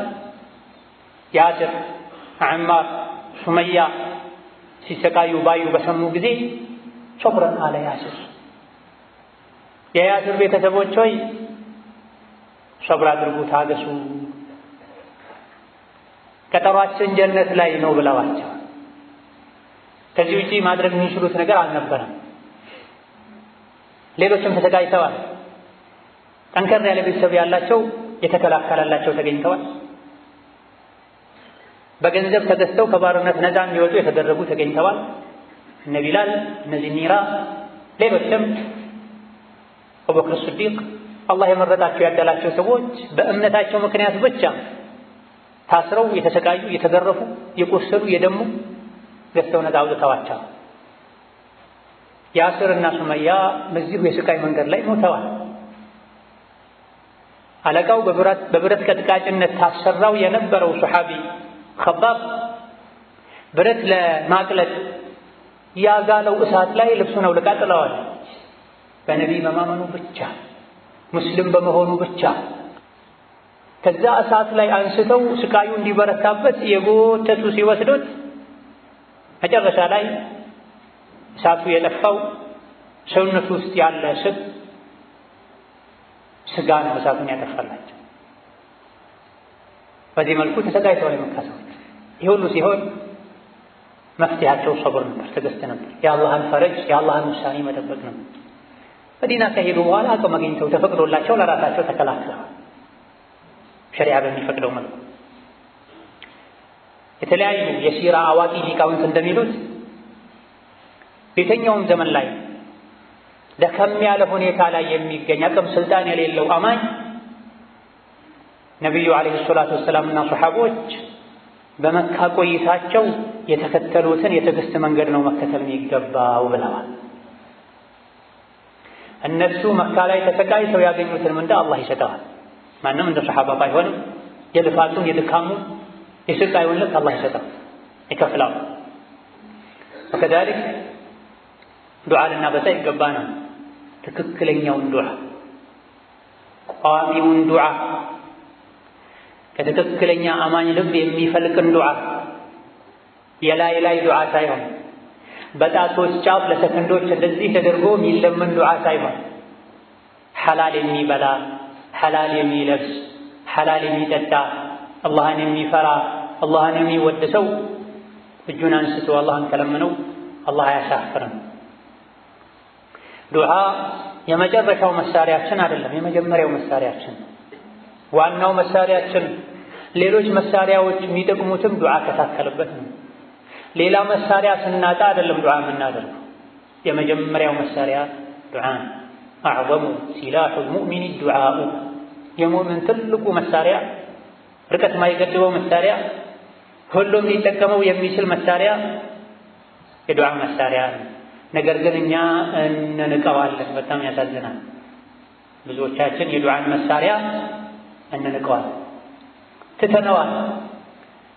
ያሲር፣ ዐማር፣ ሱመያ ሲሰቃዩ ባዩ በሰሙ ጊዜ ሶብረን አለ ያሲር። የያሲር ቤተሰቦች ሆይ ሶብር አድርጉ፣ ታገሱ፣ ቀጠሯችን ጀነት ላይ ነው ብለዋቸው። ከዚህ ውጪ ማድረግ የሚችሉት ነገር አልነበረም። ሌሎችም ተሰቃይተዋል። ጠንከር ያለ ቤተሰብ ያላቸው የተከላከለላቸው ተገኝተዋል። በገንዘብ ተገዝተው ከባርነት ነፃ እንዲወጡ የተደረጉ ተገኝተዋል። እነ ቢላል፣ እነ ዚኒራ፣ ሌሎችም አቡበክር ስዲቅ አላህ የመረጣቸው ያደላቸው ሰዎች በእምነታቸው ምክንያት ብቻ ታስረው የተሰቃዩ፣ የተገረፉ፣ የቆሰሉ፣ የደሙ ገዝተው ነፃ አውጥተዋቸዋል። ያስር እና ሱመያ በዚሁ የስቃይ መንገድ ላይ ሞተዋል። አለቃው በብረት ቀጥቃጭነት ታሰራው የነበረው ሱሐቢ ኸባብ ብረት ለማቅለጥ ያጋለው እሳት ላይ ልብሱን አውልቃ ጥለዋል። በነቢይ በማመኑ ብቻ ሙስሊም በመሆኑ ብቻ ከዛ እሳት ላይ አንስተው ስቃዩ እንዲበረታበት የጎተቱ ሲወስዱት መጨረሻ ላይ እሳቱ የጠፋው ሰውነቱ ውስጥ ያለ ስብ ስጋ ነው እሳቱን ያጠፋላቸው። በዚህ መልኩ ተሰቃይተዋል የመካ ሰዎች። ይህ ሁሉ ሲሆን መፍትሄያቸው ሶብር ነበር፣ ትዕግስት ነበር፣ የአላህን ፈረጅ የአላህን ውሳኔ መጠበቅ ነበር። መዲና ከሄዱ በኋላ አቅም አግኝተው ተፈቅዶላቸው ለራሳቸው ተከላክለዋል፣ ሸሪዓ በሚፈቅደው መልኩ። የተለያዩ የሲራ አዋቂ ሊቃውንት እንደሚሉት በየትኛውም ዘመን ላይ ደከም ያለ ሁኔታ ላይ የሚገኝ አቅም ስልጣን የሌለው አማኝ ነቢዩ ዓለይሂ ሰላቱ ወሰላምና ሶሐቦች በመካ ቆይታቸው የተከተሉትን የትዕግስት መንገድ ነው መከተል የሚገባው ብለዋል። እነሱ መካ ላይ ተሰቃይተው ያገኙትን ምንዳ አላህ ይሰጠዋል። ማንም እንደ ሶሐባ ባይሆንም የልፋቱን የድካሙን የስቃዩን ልክ አላህ ይሰጠዋል፣ ይከፍለዋል። ወከዛሊክ ዱዓ ልናበዛ ይገባናል። ትክክለኛውን ዱዓ፣ ቋሚውን ዱዓ፣ ከትክክለኛ አማኝ ልብ የሚፈልቅን ዱዓ፣ የላይ ላይ ዱዓ ሳይሆን በጣቶች ጫፍ ለሰከንዶች እንደዚህ ተደርጎ የሚለመን ዱዓ ሳይሆን ሐላል የሚበላ፣ ሐላል የሚለብስ፣ ሐላል የሚጠጣ፣ አላህን የሚፈራ፣ አላህን የሚወድ ሰው እጁን አንስቶ አላህን ከለመነው አላህ አያሳፍርም። ዱዓ የመጨረሻው መሳሪያችን አይደለም፣ የመጀመሪያው መሳሪያችን፣ ዋናው መሳሪያችን። ሌሎች መሳሪያዎች የሚጠቅሙትም ዱዓ ከታከለበት ነው። ሌላ መሳሪያ ስናጣ አይደለም ዱዓ የምናደርገው። የመጀመሪያው መሳሪያ ዱዓ ነው። أعظم سلاح المؤمن الدعاء፣ የሙእሚን ትልቁ መሳሪያ፣ ርቀት ማይገድበው መሳሪያ፣ ሁሉም ሊጠቀመው የሚችል መሳሪያ የዱዓ መሳሪያ ነው። ነገር ግን እኛ እንንቀዋለን። በጣም ያሳዝናል። ብዙዎቻችን የዱዓን መሳሪያ እንንቀዋለን፣ ትተነዋል፣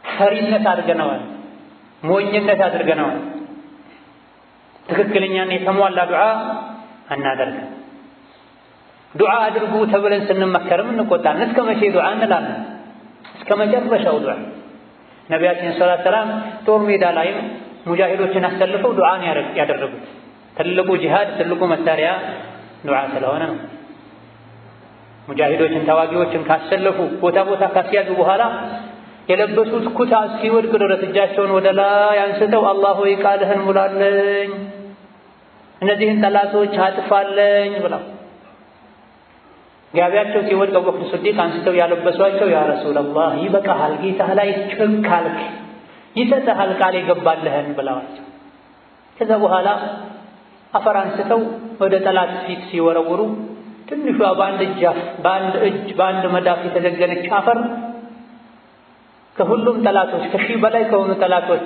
ፈሪነት አድርገነዋል፣ ሞኝነት አድርገነዋል። ትክክለኛና የተሟላ ዱዓ አናደርግም። ዱዓ አድርጉ ተብለን ስንመከርም እንቆጣለን። እስከ መቼ ዱዓ እንላለን? እስከ መጨረሻው ዱዓ። ነቢያችን ሰለላሁ ዐለይሂ ወሰለም ጦር ሜዳ ላይም ሙጃሂዶችን አሰልፈው ዱዓን ያደረጉት ትልቁ ጂሃድ ትልቁ መሳሪያ ዱዓ ስለሆነ ነው። ሙጃሂዶችን ተዋጊዎችን ካሰለፉ ቦታ ቦታ ካስያዙ በኋላ የለበሱት ኩታ እስኪወድቅ ድረስ እጃቸውን ወደ ላይ አንስተው አላህ ሆይ ቃልህን ሙላልኝ፣ እነዚህን ጠላቶች አጥፋለኝ ብለው ጋቢያቸው ሲወድቅ አቡበክር ስዲቅ አንስተው ያለበሷቸው ያ ረሱለላህ ይበቃሃል፣ ጌታህ ላይ ችክ አልክ፣ ይሰጥሃል ቃል የገባልህን ብለዋቸው። ከዛ በኋላ አፈር አንስተው ወደ ጠላት ፊት ሲወረውሩ ትንሿ በአንድ እጃፍ በአንድ እጅ በአንድ መዳፍ የተዘገነች አፈር ከሁሉም ጠላቶች ከሺህ በላይ ከሆኑ ጠላቶች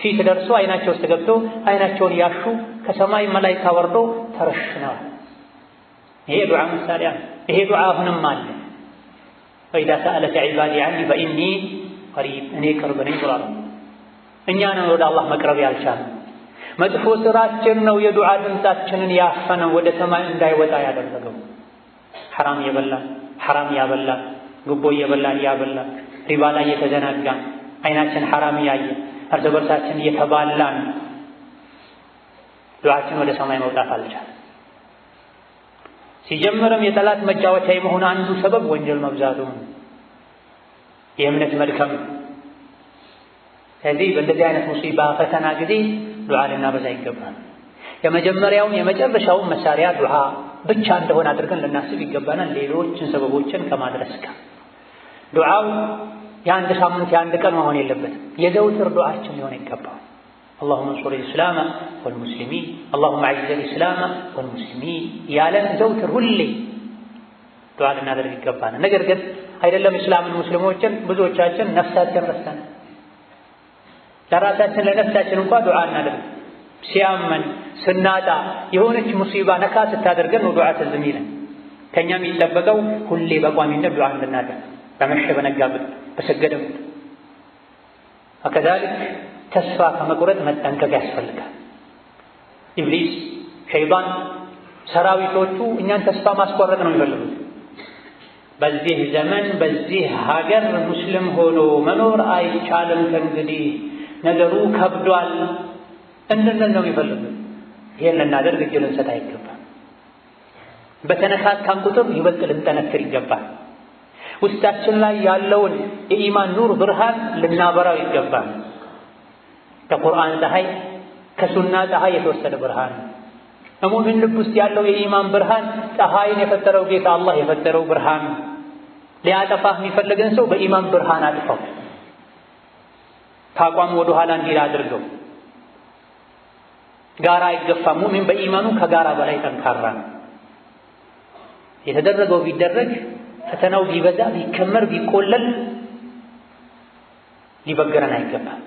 ፊት ደርሶ አይናቸው ውስጥ ገብቶ አይናቸውን ያሹ ከሰማይ መላኢካ ወርዶ ተረሽነዋል። ይሄ ዱዓ መሳሪያ ነው። ይሄ ዱዓ አሁንም አለ። وإذا سألك عبادي عني فإني قريب፣ እኔ ቅርብ ነኝ ብሏል። እኛ ነው ወደ አላህ መቅረብ ያልቻልነው። መጥፎ ስራችን ነው የዱዓ ድምፃችንን ያፈነው፣ ወደ ሰማይ እንዳይወጣ ያደረገው። ሐራም እየበላን ሐራም እያበላን፣ ጉቦ እየበላን እያበላን፣ ሪባ ላይ እየተዘናጋን፣ አይናችን ሐራም እያየ፣ እርስ በርሳችን እየተባላን ዱዓችን ወደ ሰማይ መውጣት አልቻለም። ሲጀምርም የጠላት መጫወቻ የመሆን አንዱ ሰበብ ወንጀል መብዛቱ፣ የእምነት መድከም። ስለዚህ በእንደዚህ አይነት ሙሲባ ፈተና ጊዜ ዱዓ ልናበዛ ይገባል። የመጀመሪያውን የመጨረሻውን መሳሪያ ዱዓ ብቻ እንደሆነ አድርገን ልናስብ ይገባናል። ሌሎችን ሰበቦችን ከማድረስ ጋር ዱዓው የአንድ ሳምንት የአንድ ቀን መሆን የለበትም። የዘውትር ዱዓችን ሊሆን ይገባል። اللهم انصر الإسلام والمسلمين اللهم أعز الإسلام والمسلمين ያለን ዘውትር ሁሌ ዱዓ ልናደርግ ይገባናል። ነገር ግን አይደለም እስላምን ሙስሊሞችን ብዙዎቻችን ነፍሳችን ረስተን ለራሳችን ለነፍሳችን እንኳ ዱዓ እናደርግ። ሲያመን ስናጣ የሆነች ሙሲባ ነካ ስታደርገን ነው ዱዓ ትዝ የሚለን። ከእኛ የሚጠበቀው ሁሌ በቋሚነት ዱዓ እንድናደርግ በመሸ በነጋበት በሰገደ ቁጥር። وكذلك ተስፋ ከመቁረጥ መጠንቀቅ ያስፈልጋል። ኢብሊስ ሸይጣን ሰራዊቶቹ እኛን ተስፋ ማስቆረጥ ነው የሚፈልጉት። በዚህ ዘመን በዚህ ሀገር ሙስሊም ሆኖ መኖር አይቻልም፣ ከእንግዲህ ነገሩ ከብዷል እንድንል ነው የሚፈልጉት። ይሄን ልናደርግ እጅ ልንሰጥ አይገባም። በተነካካን ቁጥር ይበልጥ ልንጠነክር ይገባል። ውስጣችን ላይ ያለውን የኢማን ኑር ብርሃን ልናበራው ይገባል። ከቁርአን ፀሐይ ከሱና ፀሐይ የተወሰደ ብርሃን ሙእሚን ልብ ውስጥ ያለው የኢማን ብርሃን ፀሐይን የፈጠረው ጌታ አላህ የፈጠረው ብርሃን። ሊያጠፋህ የሚፈልግን ሰው በኢማን ብርሃን አጥፋው። ከአቋሙ ወደ ኋላ እንዲል አድርገው። ጋራ አይገፋም። ሙእሚን በኢማኑ ከጋራ በላይ ጠንካራ ነው። የተደረገው ቢደረግ ፈተናው ቢበዛ ቢከመር ቢቆለል ሊበግረን አይገባም።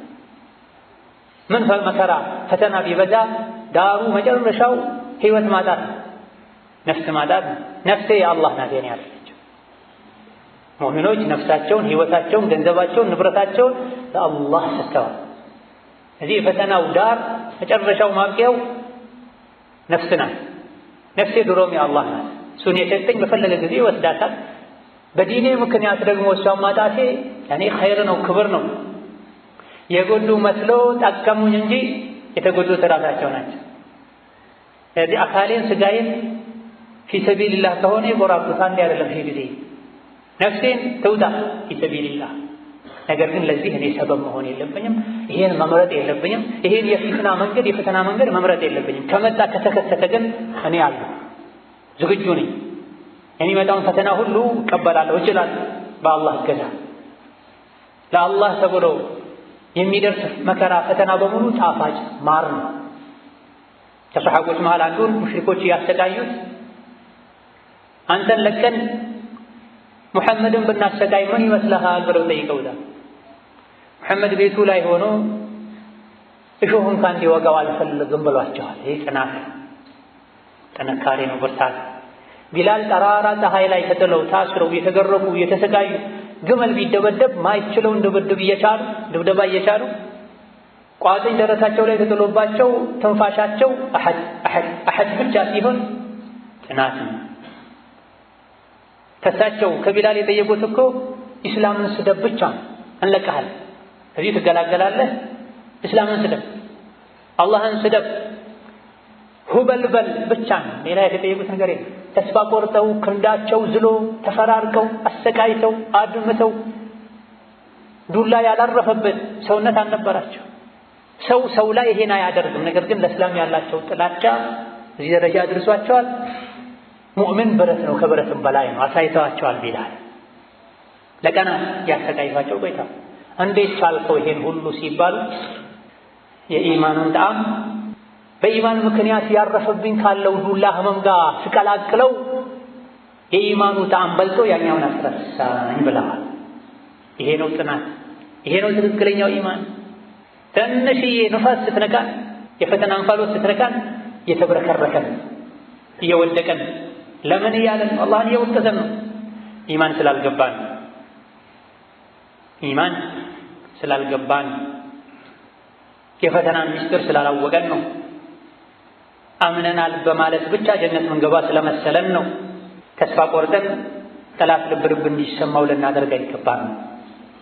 ምን መከራ ፈተና ቢበዛ ዳሩ መጨረሻው ህይወት ማጣት ነው፣ ነፍስ ማጣት ነው። ነፍሴ የአላህ ናት የኔ አይደለችም። ሙእሚኖች ነፍሳቸውን፣ ህይወታቸውን፣ ገንዘባቸውን፣ ንብረታቸውን ለአላህ ሰጥተዋል። እዚህ የፈተናው ዳር መጨረሻው ማብቂያው ነፍስ ናት። ነፍሴ ድሮም የአላህ ናት። እሱን የሰጠኝ በፈለገ ጊዜ ይወስዳታል። በዲኔ ምክንያት ደግሞ እሷን ማጣቴ ለእኔ ኸይር ነው፣ ክብር ነው። የጎዱ መስሎ ጠቀሙኝ እንጂ የተጎዱት ራሳቸው ናቸው። ስለዚህ አካሌን ስጋዬን في سبيل الله ከሆነ የቆራርጡት አንዴ አይደለም ሺህ ጊዜ ነፍሴን ትውጣ في سبيل الله። ነገር ግን ለዚህ እኔ ሰበብ መሆን የለብኝም። ይሄን መምረጥ የለብኝም። ይሄን የፊትና መንገድ የፈተና መንገድ መምረጥ የለብኝም። ከመጣ ከተከሰተ ግን እኔ አለሁ፣ ዝግጁ ነኝ። የሚመጣውን ፈተና ሁሉ እቀበላለሁ፣ እችላለሁ በአላህ እገዛ። ለአላህ ተብሎ የሚደርስ መከራ ፈተና በሙሉ ጣፋጭ ማር ነው። ከሰሓቦች መሃል አንዱን ሙሽሪኮች እያሰቃዩት አንተን ለቀን ሙሐመድን ብናሰቃይ ምን ይመስልሃል ብለው ጠይቀውታል። ሙሐመድ ቤቱ ላይ ሆኖ እሾህ እንኳን እንዲወጋው አልፈልግም ብሏቸዋል። ይህ ጽናት ጥንካሬ ነው፣ ብርታት። ቢላል ጠራራ ፀሐይ ላይ ተጥለው ታስረው እየተገረፉ እየተሰቃዩ ግመል ቢደበደብ ማይችለውን ድብድብ እየቻሉ ድብደባ እየቻሉ ቋጥኝ ደረታቸው ላይ ተጥሎባቸው ትንፋሻቸው أحد أحد أحد ብቻ ሲሆን ጽናት ነው። ከሳቸው ከቢላል የጠየቁት እኮ ኢስላምን ስደብ ብቻ እንለቅሃል፣ ከዚህ ትገላገላለህ። እስላምን ስደብ፣ አላህን ስደብ፣ ሁበልበል ብቻ ነው። ሌላ የተጠየቁት ነገር የለም። ተስፋ ቆርጠው ክንዳቸው ዝሎ ተፈራርቀው አሰቃይተው አድምተው ዱላ ያላረፈበት ሰውነት አልነበራቸው። ሰው ሰው ላይ ይሄን አያደርግም። ነገር ግን ለእስላም ያላቸው ጥላቻ እዚህ ደረጃ አድርሷቸዋል። ሙእምን ብረት ነው፣ ከብረትም በላይ ነው። አሳይተዋቸዋል። ቢላል ለቀናት ያሰቃይቷቸው ቆይታ እንዴት ቻልከው ይሄን ሁሉ ሲባሉ የኢማኑን ጣዕም በኢማን ምክንያት ያረፈብኝ ካለው ዱላ ህመም ጋር ስቀላቅለው የኢማኑ ጣዕም በልጦ ያኛውን አስረሳኝ ብለዋል። ይሄ ነው ጽናት፣ ይሄ ነው ትክክለኛው ኢማን። ትንሽዬ ንፋስ ስትነካን፣ የፈተና እንፋሎት ስትነካን እየተብረከረከን እየወደቀን ለምን እያለን አላህን እየወቀሰን ነው። ኢማን ስላልገባን ኢማን ስላልገባን የፈተናን ምስጢር ስላላወቀን ነው። አምነናል በማለት ብቻ ጀነት ምንገባ ስለመሰለን ነው። ተስፋ ቆርጠን ጠላት ልብ ልብ እንዲሰማው ልናደርግ አይገባም።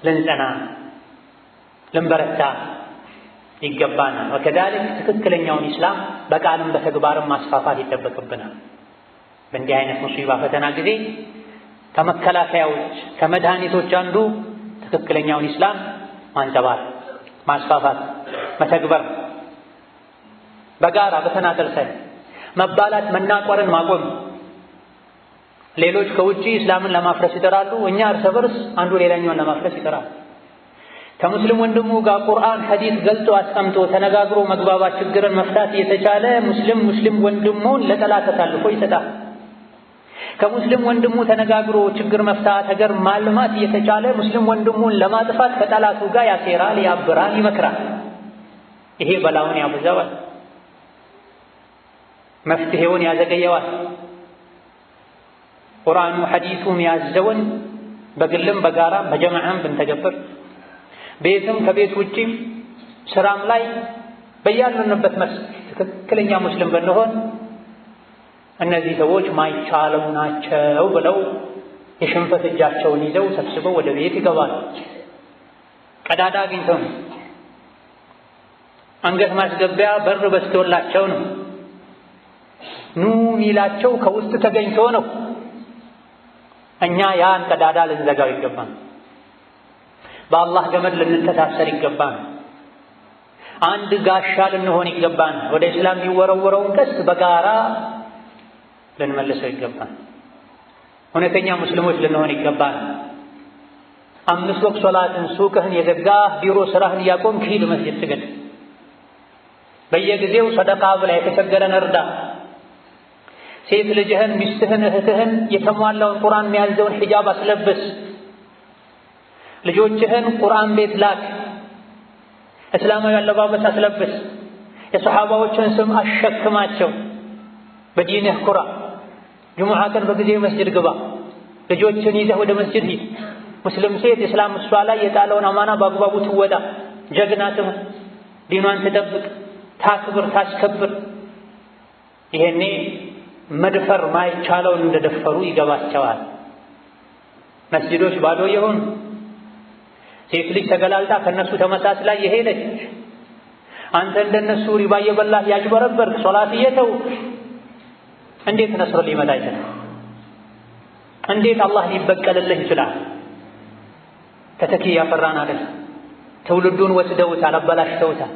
ልንጸና ልንበረታ ይገባናል። ወከዛሊክ ትክክለኛውን ኢስላም በቃልም በተግባርም ማስፋፋት ይጠበቅብናል። በእንዲህ አይነት ሙሲባ ፈተና ጊዜ ከመከላከያዎች ከመድኃኒቶች አንዱ ትክክለኛውን ኢስላም ማንጸባረቅ፣ ማስፋፋት፣ መተግበር በጋራ በተናጠል ሳይሆን መባላት መናቆርን ማቆም። ሌሎች ከውጪ እስላምን ለማፍረስ ይጠራሉ፣ እኛ እርስ በርስ አንዱ ሌላኛውን ለማፍረስ ይጠራል። ከሙስሊም ወንድሙ ጋር ቁርአን ሐዲስ ገልጦ አስቀምጦ ተነጋግሮ መግባባት ችግርን መፍታት እየተቻለ ሙስሊም ሙስሊም ወንድሙን ለጠላት አሳልፎ ይሰጣል። ከሙስሊም ወንድሙ ተነጋግሮ ችግር መፍታት ሀገር ማልማት እየተቻለ ሙስሊም ወንድሙን ለማጥፋት ከጠላቱ ጋር ያሴራል፣ ያብራል፣ ይመክራል። ይሄ በላውን ያበዛዋል፣ መፍትሄውን ያዘገየዋል። ቁርአኑ ሐዲሱም ያዘውን በግልም በጋራም በጀማዓም ብንተገብር ቤትም ከቤት ውጪም ስራም ላይ በያለንበት መስክ ትክክለኛ ሙስሊም ብንሆን እነዚህ ሰዎች ማይቻለው ናቸው ብለው የሽንፈት እጃቸውን ይዘው ሰብስበው ወደ ቤት ይገባሉ። ቀዳዳ አግኝተው ነው። አንገት ማስገቢያ በር በስቶላቸው ነው። ኑ ሚላቸው ከውስጥ ተገኝቶ ነው። እኛ ያን ቀዳዳ ልንዘጋው ይገባል። በአላህ ገመድ ልንተሳሰር ይገባል። አንድ ጋሻ ልንሆን ይገባል። ወደ እስላም የሚወረወረውን ቀስት በጋራ ልንመልሰው ይገባል። እውነተኛ ሙስሊሞች ልንሆን ይገባል። 5 ወቅት ሶላትን ሱቅህን የዘጋህ ቢሮ ስራህን እያቆምክ ሂድ መስጂድ ስገድ። በየጊዜው ሰደቃ ብላ የተቸገረን እርዳ። ሴት ልጅህን፣ ሚስትህን፣ እህትህን የተሟላውን ቁርአን የሚያዘውን ሒጃብ አስለብስ። ልጆችህን ቁርአን ቤት ላክ። እስላማዊ አለባበስ አስለብስ። የሰሓባዎችን ስም አሸክማቸው። በዲንህ ኩራ። ጅሙዓ ቀን በጊዜ መስጂድ ግባ። ልጆችን ይዘህ ወደ መስጂድ ሂድ። ሙስሊም ሴት እስላም እሷ ላይ የጣለውን አማና በአግባቡ ትወጣ። ጀግና ትሁን። ዲኗን ትጠብቅ፣ ታክብር፣ ታስከብር። ይሄኔ መድፈር ማይቻለውን እንደደፈሩ ይገባቸዋል። መስጂዶች ባዶ የሆኑ፣ ሴት ልጅ ተገላልጣ ከነሱ ተመሳስላ የሄደች፣ አንተ እንደነሱ ሪባ እየበላህ ያጭበረበርክ፣ ሶላት እየተውክ እንዴት ነስር ሊመጣ ይችላል? እንዴት አላህ ሊበቀልልህ ይችላል? ተተኪ ያፈራን አይደል? ትውልዱን ወስደውታል፣ አበላሽተውታል።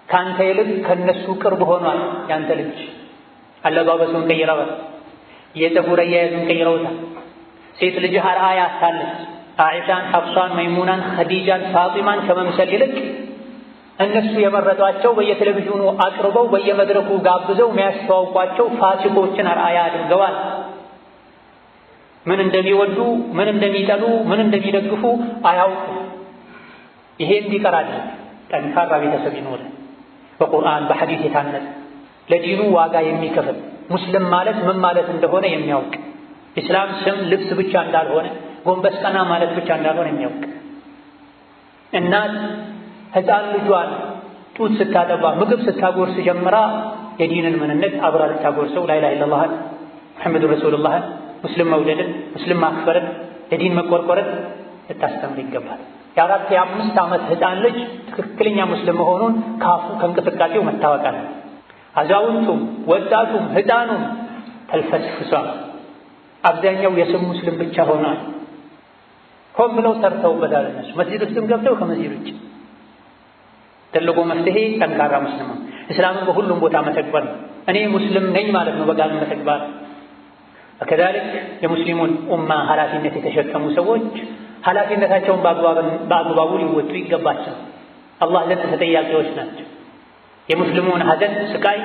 ካንተ ይልቅ ከነሱ ቅርብ ሆኗል። ያንተ ልጅ አለባበሱን ቀይረዋል፣ የፀጉር አያያዙን ቀይረውታል። ሴት ልጅህ አርአያ አታለች። አኢሻን፣ ሐፍሷን፣ መይሙናን፣ ኸዲጃን፣ ፋጢማን ከመምሰል ይልቅ እነሱ የመረጧቸው በየቴሌቪዥኑ አቅርበው በየመድረኩ ጋብዘው የሚያስተዋውቋቸው ፋሲቆችን አርአያ አድርገዋል። ምን እንደሚወዱ፣ ምን እንደሚጠሉ፣ ምን እንደሚደግፉ አያውቁም። ይሄ እንዲቀር አድርግ። ጠንካራ ቤተሰብ ይኖር፣ በቁርአን በሐዲስ የታነጸ፣ ለዲኑ ዋጋ የሚከፍል፣ ሙስሊም ማለት ምን ማለት እንደሆነ የሚያውቅ፣ ኢስላም ስም ልብስ ብቻ እንዳልሆነ፣ ጎንበስ ቀና ማለት ብቻ እንዳልሆነ የሚያውቅ፣ እናት ሕፃን ልጇን ጡት ስታጠባ ምግብ ስታጎርስ ጀምራ የዲንን ምንነት አብራ ልታጎርሰው لا إله إلا الله ን፣ ሙሐመድ ረሱሉላህን፣ ሙስሊም መውደድን፣ ሙስሊም ማክበርን፣ ለዲን መቆርቆርን ልታስተምር ይገባል። የ4 የ5 ዓመት ሕፃን ልጅ ትክክለኛ ሙስሊም መሆኑን ካፉ ከእንቅስቃሴው መታወቅ አለ። አዛውንቱም ወጣቱም ሕፃኑም ተልፈስፍሷል። አብዛኛው የስም ሙስሊም ብቻ ሆኗል። ሆን ብለው ሰርተውበታል። እነሱ መስጂድ ውስጥም ገብተው ከመስጂድ ውጭ። ትልቁ መፍትሄ ጠንካራ ሙስሊም ነው። እስላምን በሁሉም ቦታ መተግበር ነው። እኔ ሙስሊም ነኝ ማለት ነው በቃል መተግበር። ከዛልክ የሙስሊሙን ኡማ ኃላፊነት የተሸከሙ ሰዎች ኃላፊነታቸውን በአግባቡ ሊወጡ ይገባቸው። አላህ ዘንድ ተጠያቂዎች ናቸው። የሙስሊሙን ሐዘን፣ ስቃይ፣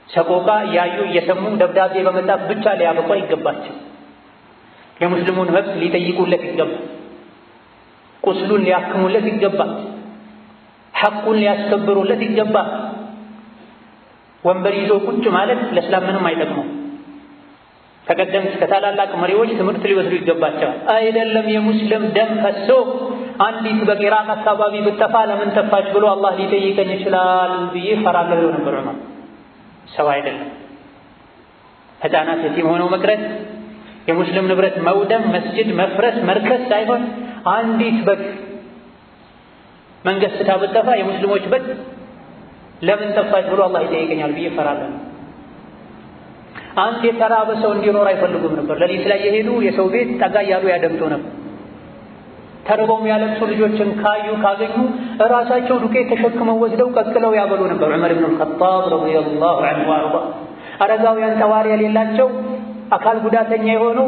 ሰቆቃ እያዩ እየሰሙ ደብዳቤ በመጻፍ ብቻ ሊያበቁ አይገባቸው። የሙስሊሙን መብት ሊጠይቁለት ይገባል። ቁስሉን ሊያክሙለት ይገባል። ሐቁን ሊያስከብሩለት ይገባል። ወንበር ይዞ ቁጭ ማለት ለእስላም ምንም አይጠቅመው። ከቀደምት ከታላላቅ መሪዎች ትምህርት ሊወስዱ ይገባቸዋል። አይደለም የሙስሊም ደም ፈሶ አንዲት በኢራቅ አካባቢ ብትጠፋ ለምን ጠፋች ብሎ አላህ ሊጠይቀኝ ይችላል ብዬ እፈራለሁ ይለው ነበር ዑመር። ሰው አይደለም። ሕፃናት የቲም ሆነው መቅረት፣ የሙስሊም ንብረት መውደም፣ መስጂድ መፍረስ፣ መርከስ ሳይሆን አንዲት በግ መንገድ ስታ ብትጠፋ የሙስሊሞች በግ ለምን ጠፋች ብሎ አላህ ይጠይቀኛል ብዬ እፈራለሁ። አንድ የተራበ ሰው እንዲኖር አይፈልጉም ነበር። ሌሊት ላይ የሄዱ የሰው ቤት ጠጋ እያሉ ያደምጡ ነበር። ተርበው የሚያለቅሱ ልጆችን ካዩ ካገኙ እራሳቸው ዱቄት ተሸክመው ወስደው ቀቅለው ያበሉ ነበር። ዑመር ኢብኑ አልኸጣብ رضي الله عنه وأرضاه። አረጋውያን ጠዋሪ የሌላቸው አካል ጉዳተኛ የሆኑ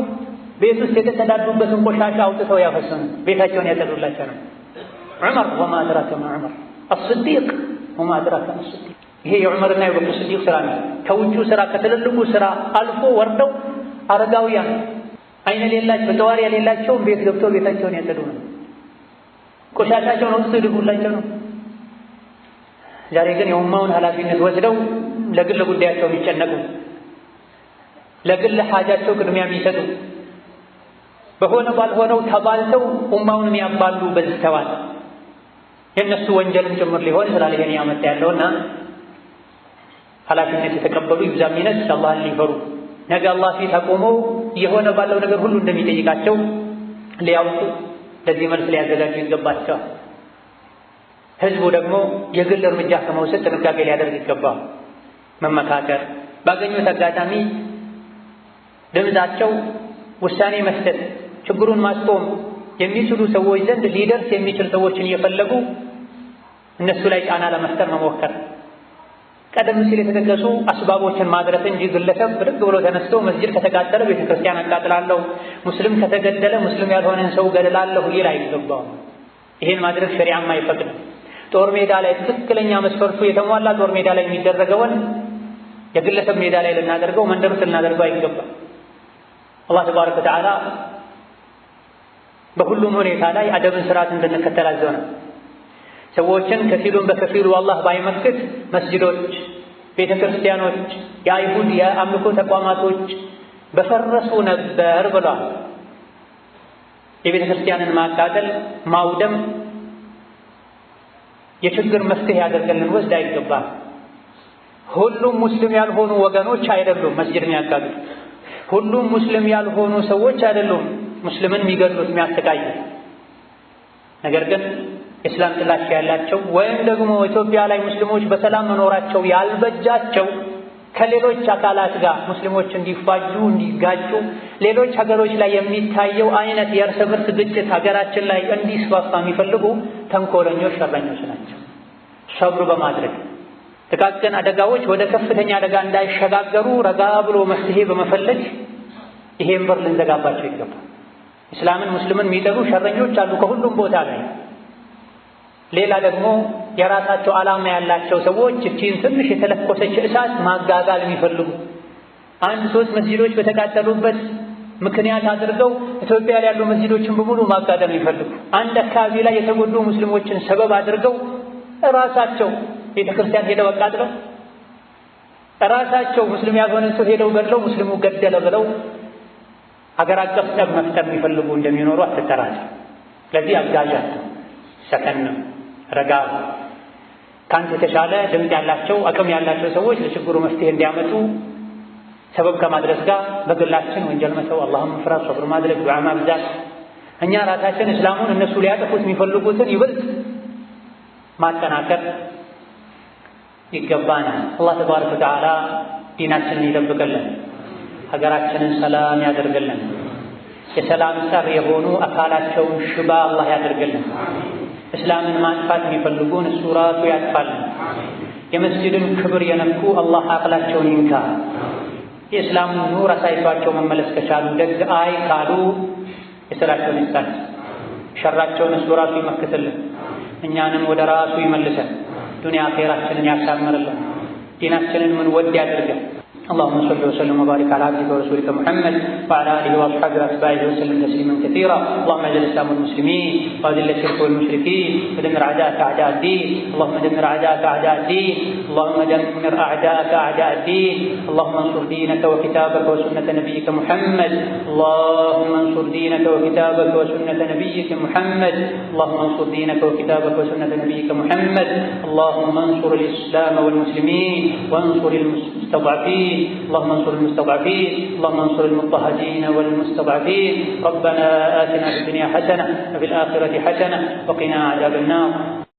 ቤት ውስጥ የተጸዳዱበትን ቆሻሻ አውጥተው ያፈሱ ነው፣ ቤታቸውን ያጸዱላቸው ነው። ዑመር وما أدراك ما عمر الصديق وما أدراك ما الصديق። ይሄ የዑመርና የአቡበክር ስዲቅ ስራ ነው። ከውጩ ስራ ከትልልቁ ስራ አልፎ ወርደው አረጋውያን አይን የሌላቸው ጠዋሪ የሌላቸውን ቤት ገብተው ቤታቸውን ያጸዱ ነው። ቆሻሻቸውን አውጥተው ይድፉላቸው ነው። ዛሬ ግን የኡማውን ኃላፊነት ወስደው ለግል ጉዳያቸው የሚጨነቁ፣ ለግል ሐጃቸው ቅድሚያ የሚሰጡ፣ በሆነ ባልሆነው ተባልተው ኡማውን የሚያባሉ በዝተዋል። የእነሱ ወንጀልም ጭምር ሊሆን ይችላል ይሄን ያመጣ ያለውና ኃላፊነት የተቀበሉ ይብዛም ይነስ አላህን ሊፈሩ ነገ አላህ ፊት አቆመው የሆነ ባለው ነገር ሁሉ እንደሚጠይቃቸው ሊያውቁ ለዚህ መልስ ሊያዘጋጁ ይገባቸዋል። ህዝቡ ደግሞ የግል እርምጃ ከመውሰድ ጥንቃቄ ሊያደርግ ይገባል። መመካከር፣ ባገኙት አጋጣሚ ድምፃቸው ውሳኔ መስጠት፣ ችግሩን ማስቆም የሚችሉ ሰዎች ዘንድ ሊደርስ የሚችል ሰዎችን እየፈለጉ እነሱ ላይ ጫና ለመፍጠር መሞከር። ቀደም ሲል የተጠቀሱ አስባቦችን ማድረስ እንጂ ግለሰብ ብድግ ብሎ ተነስቶ መስጂድ ከተቃጠለ ቤተክርስቲያን አቃጥላለሁ፣ ሙስሊም ከተገደለ ሙስሊም ያልሆነን ሰው ገድላለሁ ሊል አይገባውም። ይሄን ማድረግ ሸሪዓም አይፈቅድም። ጦር ሜዳ ላይ ትክክለኛ መስፈርቱ የተሟላ ጦር ሜዳ ላይ የሚደረገውን የግለሰብ ሜዳ ላይ ልናደርገው፣ መንደር ውስጥ ልናደርገው አይገባም። አላህ ተባረከ ወተዓላ በሁሉም ሁኔታ ላይ አደብን ስርዓት እንድንከተል አዘውናል። ሰዎችን ከፊሉን በከፊሉ አላህ ባይመክት መስጂዶች፣ ቤተ ክርስቲያኖች፣ የአይሁድ የአምልኮ ተቋማቶች በፈረሱ ነበር ብሏል። የቤተ ክርስቲያንን ማቃጠል ማውደም የችግር መፍትሄ አድርገን ልንወስድ አይገባም። ሁሉም ሙስሊም ያልሆኑ ወገኖች አይደሉም መስጂድ የሚያቃጥሉት። ሁሉም ሙስሊም ያልሆኑ ሰዎች አይደሉም ሙስሊምን የሚገድሉት የሚያሰቃዩት። ነገር ግን እስላም ጥላቻ ያላቸው ወይም ደግሞ ኢትዮጵያ ላይ ሙስሊሞች በሰላም መኖራቸው ያልበጃቸው ከሌሎች አካላት ጋር ሙስሊሞች እንዲፋጁ እንዲጋጩ፣ ሌሎች ሀገሮች ላይ የሚታየው አይነት የእርስ በርስ ግጭት ሀገራችን ላይ እንዲስፋፋ የሚፈልጉ ተንኮለኞች፣ ሸረኞች ናቸው። ሰብር በማድረግ ጥቃቅን አደጋዎች ወደ ከፍተኛ አደጋ እንዳይሸጋገሩ ረጋ ብሎ መፍትሄ በመፈለግ ይሄን በር ልንዘጋባቸው ይገባል። እስላምን ሙስሊምን የሚጠሉ ሸረኞች አሉ ከሁሉም ቦታ ላይ። ሌላ ደግሞ የራሳቸው ዓላማ ያላቸው ሰዎች እቺን ትንሽ የተለኮሰች እሳት ማጋጋል የሚፈልጉ አንድ ሶስት መስጂዶች በተቃጠሉበት ምክንያት አድርገው ኢትዮጵያ ላይ ያሉ መስጂዶችን በሙሉ ማቃጠል የሚፈልጉ፣ አንድ አካባቢ ላይ የተጎዱ ሙስሊሞችን ሰበብ አድርገው ራሳቸው ቤተክርስቲያን ሄደው አቃጥለው፣ ራሳቸው ሙስሊም ያልሆነን ሰው ሄደው ገድለው ሙስሊሙ ገደለ ብለው ሀገር አቀፍ ጠብ መፍጠር የሚፈልጉ እንደሚኖሩ አትጠራጠር። ስለዚህ አጋዣት ሰከን ረጋ፣ ካንተ የተሻለ ድምፅ ያላቸው አቅም ያላቸው ሰዎች ለችግሩ መፍትሄ እንዲያመጡ ሰበብ ከማድረስ ጋር በግላችን ወንጀል መተው፣ አላህን መፍራት፣ ሰብር ማድረግ፣ ዱዓ ማብዛት፣ እኛ ራሳችን እስላሙን እነሱ ሊያጠፉት የሚፈልጉትን ይበልጥ ማጠናከር ይገባናል። አላህ ተባረከ ወተዓላ ዲናችንን ይጠብቅልን፣ ሀገራችንን ሰላም ያደርግልን። የሰላም ጸር የሆኑ አካላቸውን ሽባ አላህ ያደርግልን። እስላምን ማጥፋት የሚፈልጉን እሱ ራሱ ያጥፋልን። የመስጂድን ክብር የነኩ አላህ አቅላቸውን ይንካ። የእስላሙን ኑር አሳይቷቸው መመለስ ከቻሉ ደግ አይ ካሉ የስራቸውን ይስጣቸው፣ ሸራቸውን እሱ ራሱ ይመክትልን፣ እኛንም ወደ ራሱ ይመልሰን፣ ዱንያ አኼራችንን ያሳምርልን፣ ዲናችንን ምን ወድ ያድርገን። اللهم صل وسلم وبارك على عبدك ورسولك محمد وعلى آله وأصحابه وأتباعه وسلم تسليما كثيرا. اللهم أعز الإسلام والمسلمين وأذل الشرك والمشركين ودمر أعداءك أعداء الدين. اللهم دمر أعداءك أعداء الدين. اللهم دمر أعداءك أعداء الدين. اللهم انصر دينك وكتابك وسنة نبيك محمد. اللهم انصر دينك وكتابك وسنة نبيك محمد. اللهم انصر دينك وكتابك وسنة نبيك محمد. اللهم انصر الإسلام والمسلمين وانصر المستضعفين. اللهم انصر المستضعفين. اللهم انصر المضطهدين والمستضعفين. ربنا آتنا في الدنيا حسنة وفي الآخرة حسنة وقنا عذاب النار.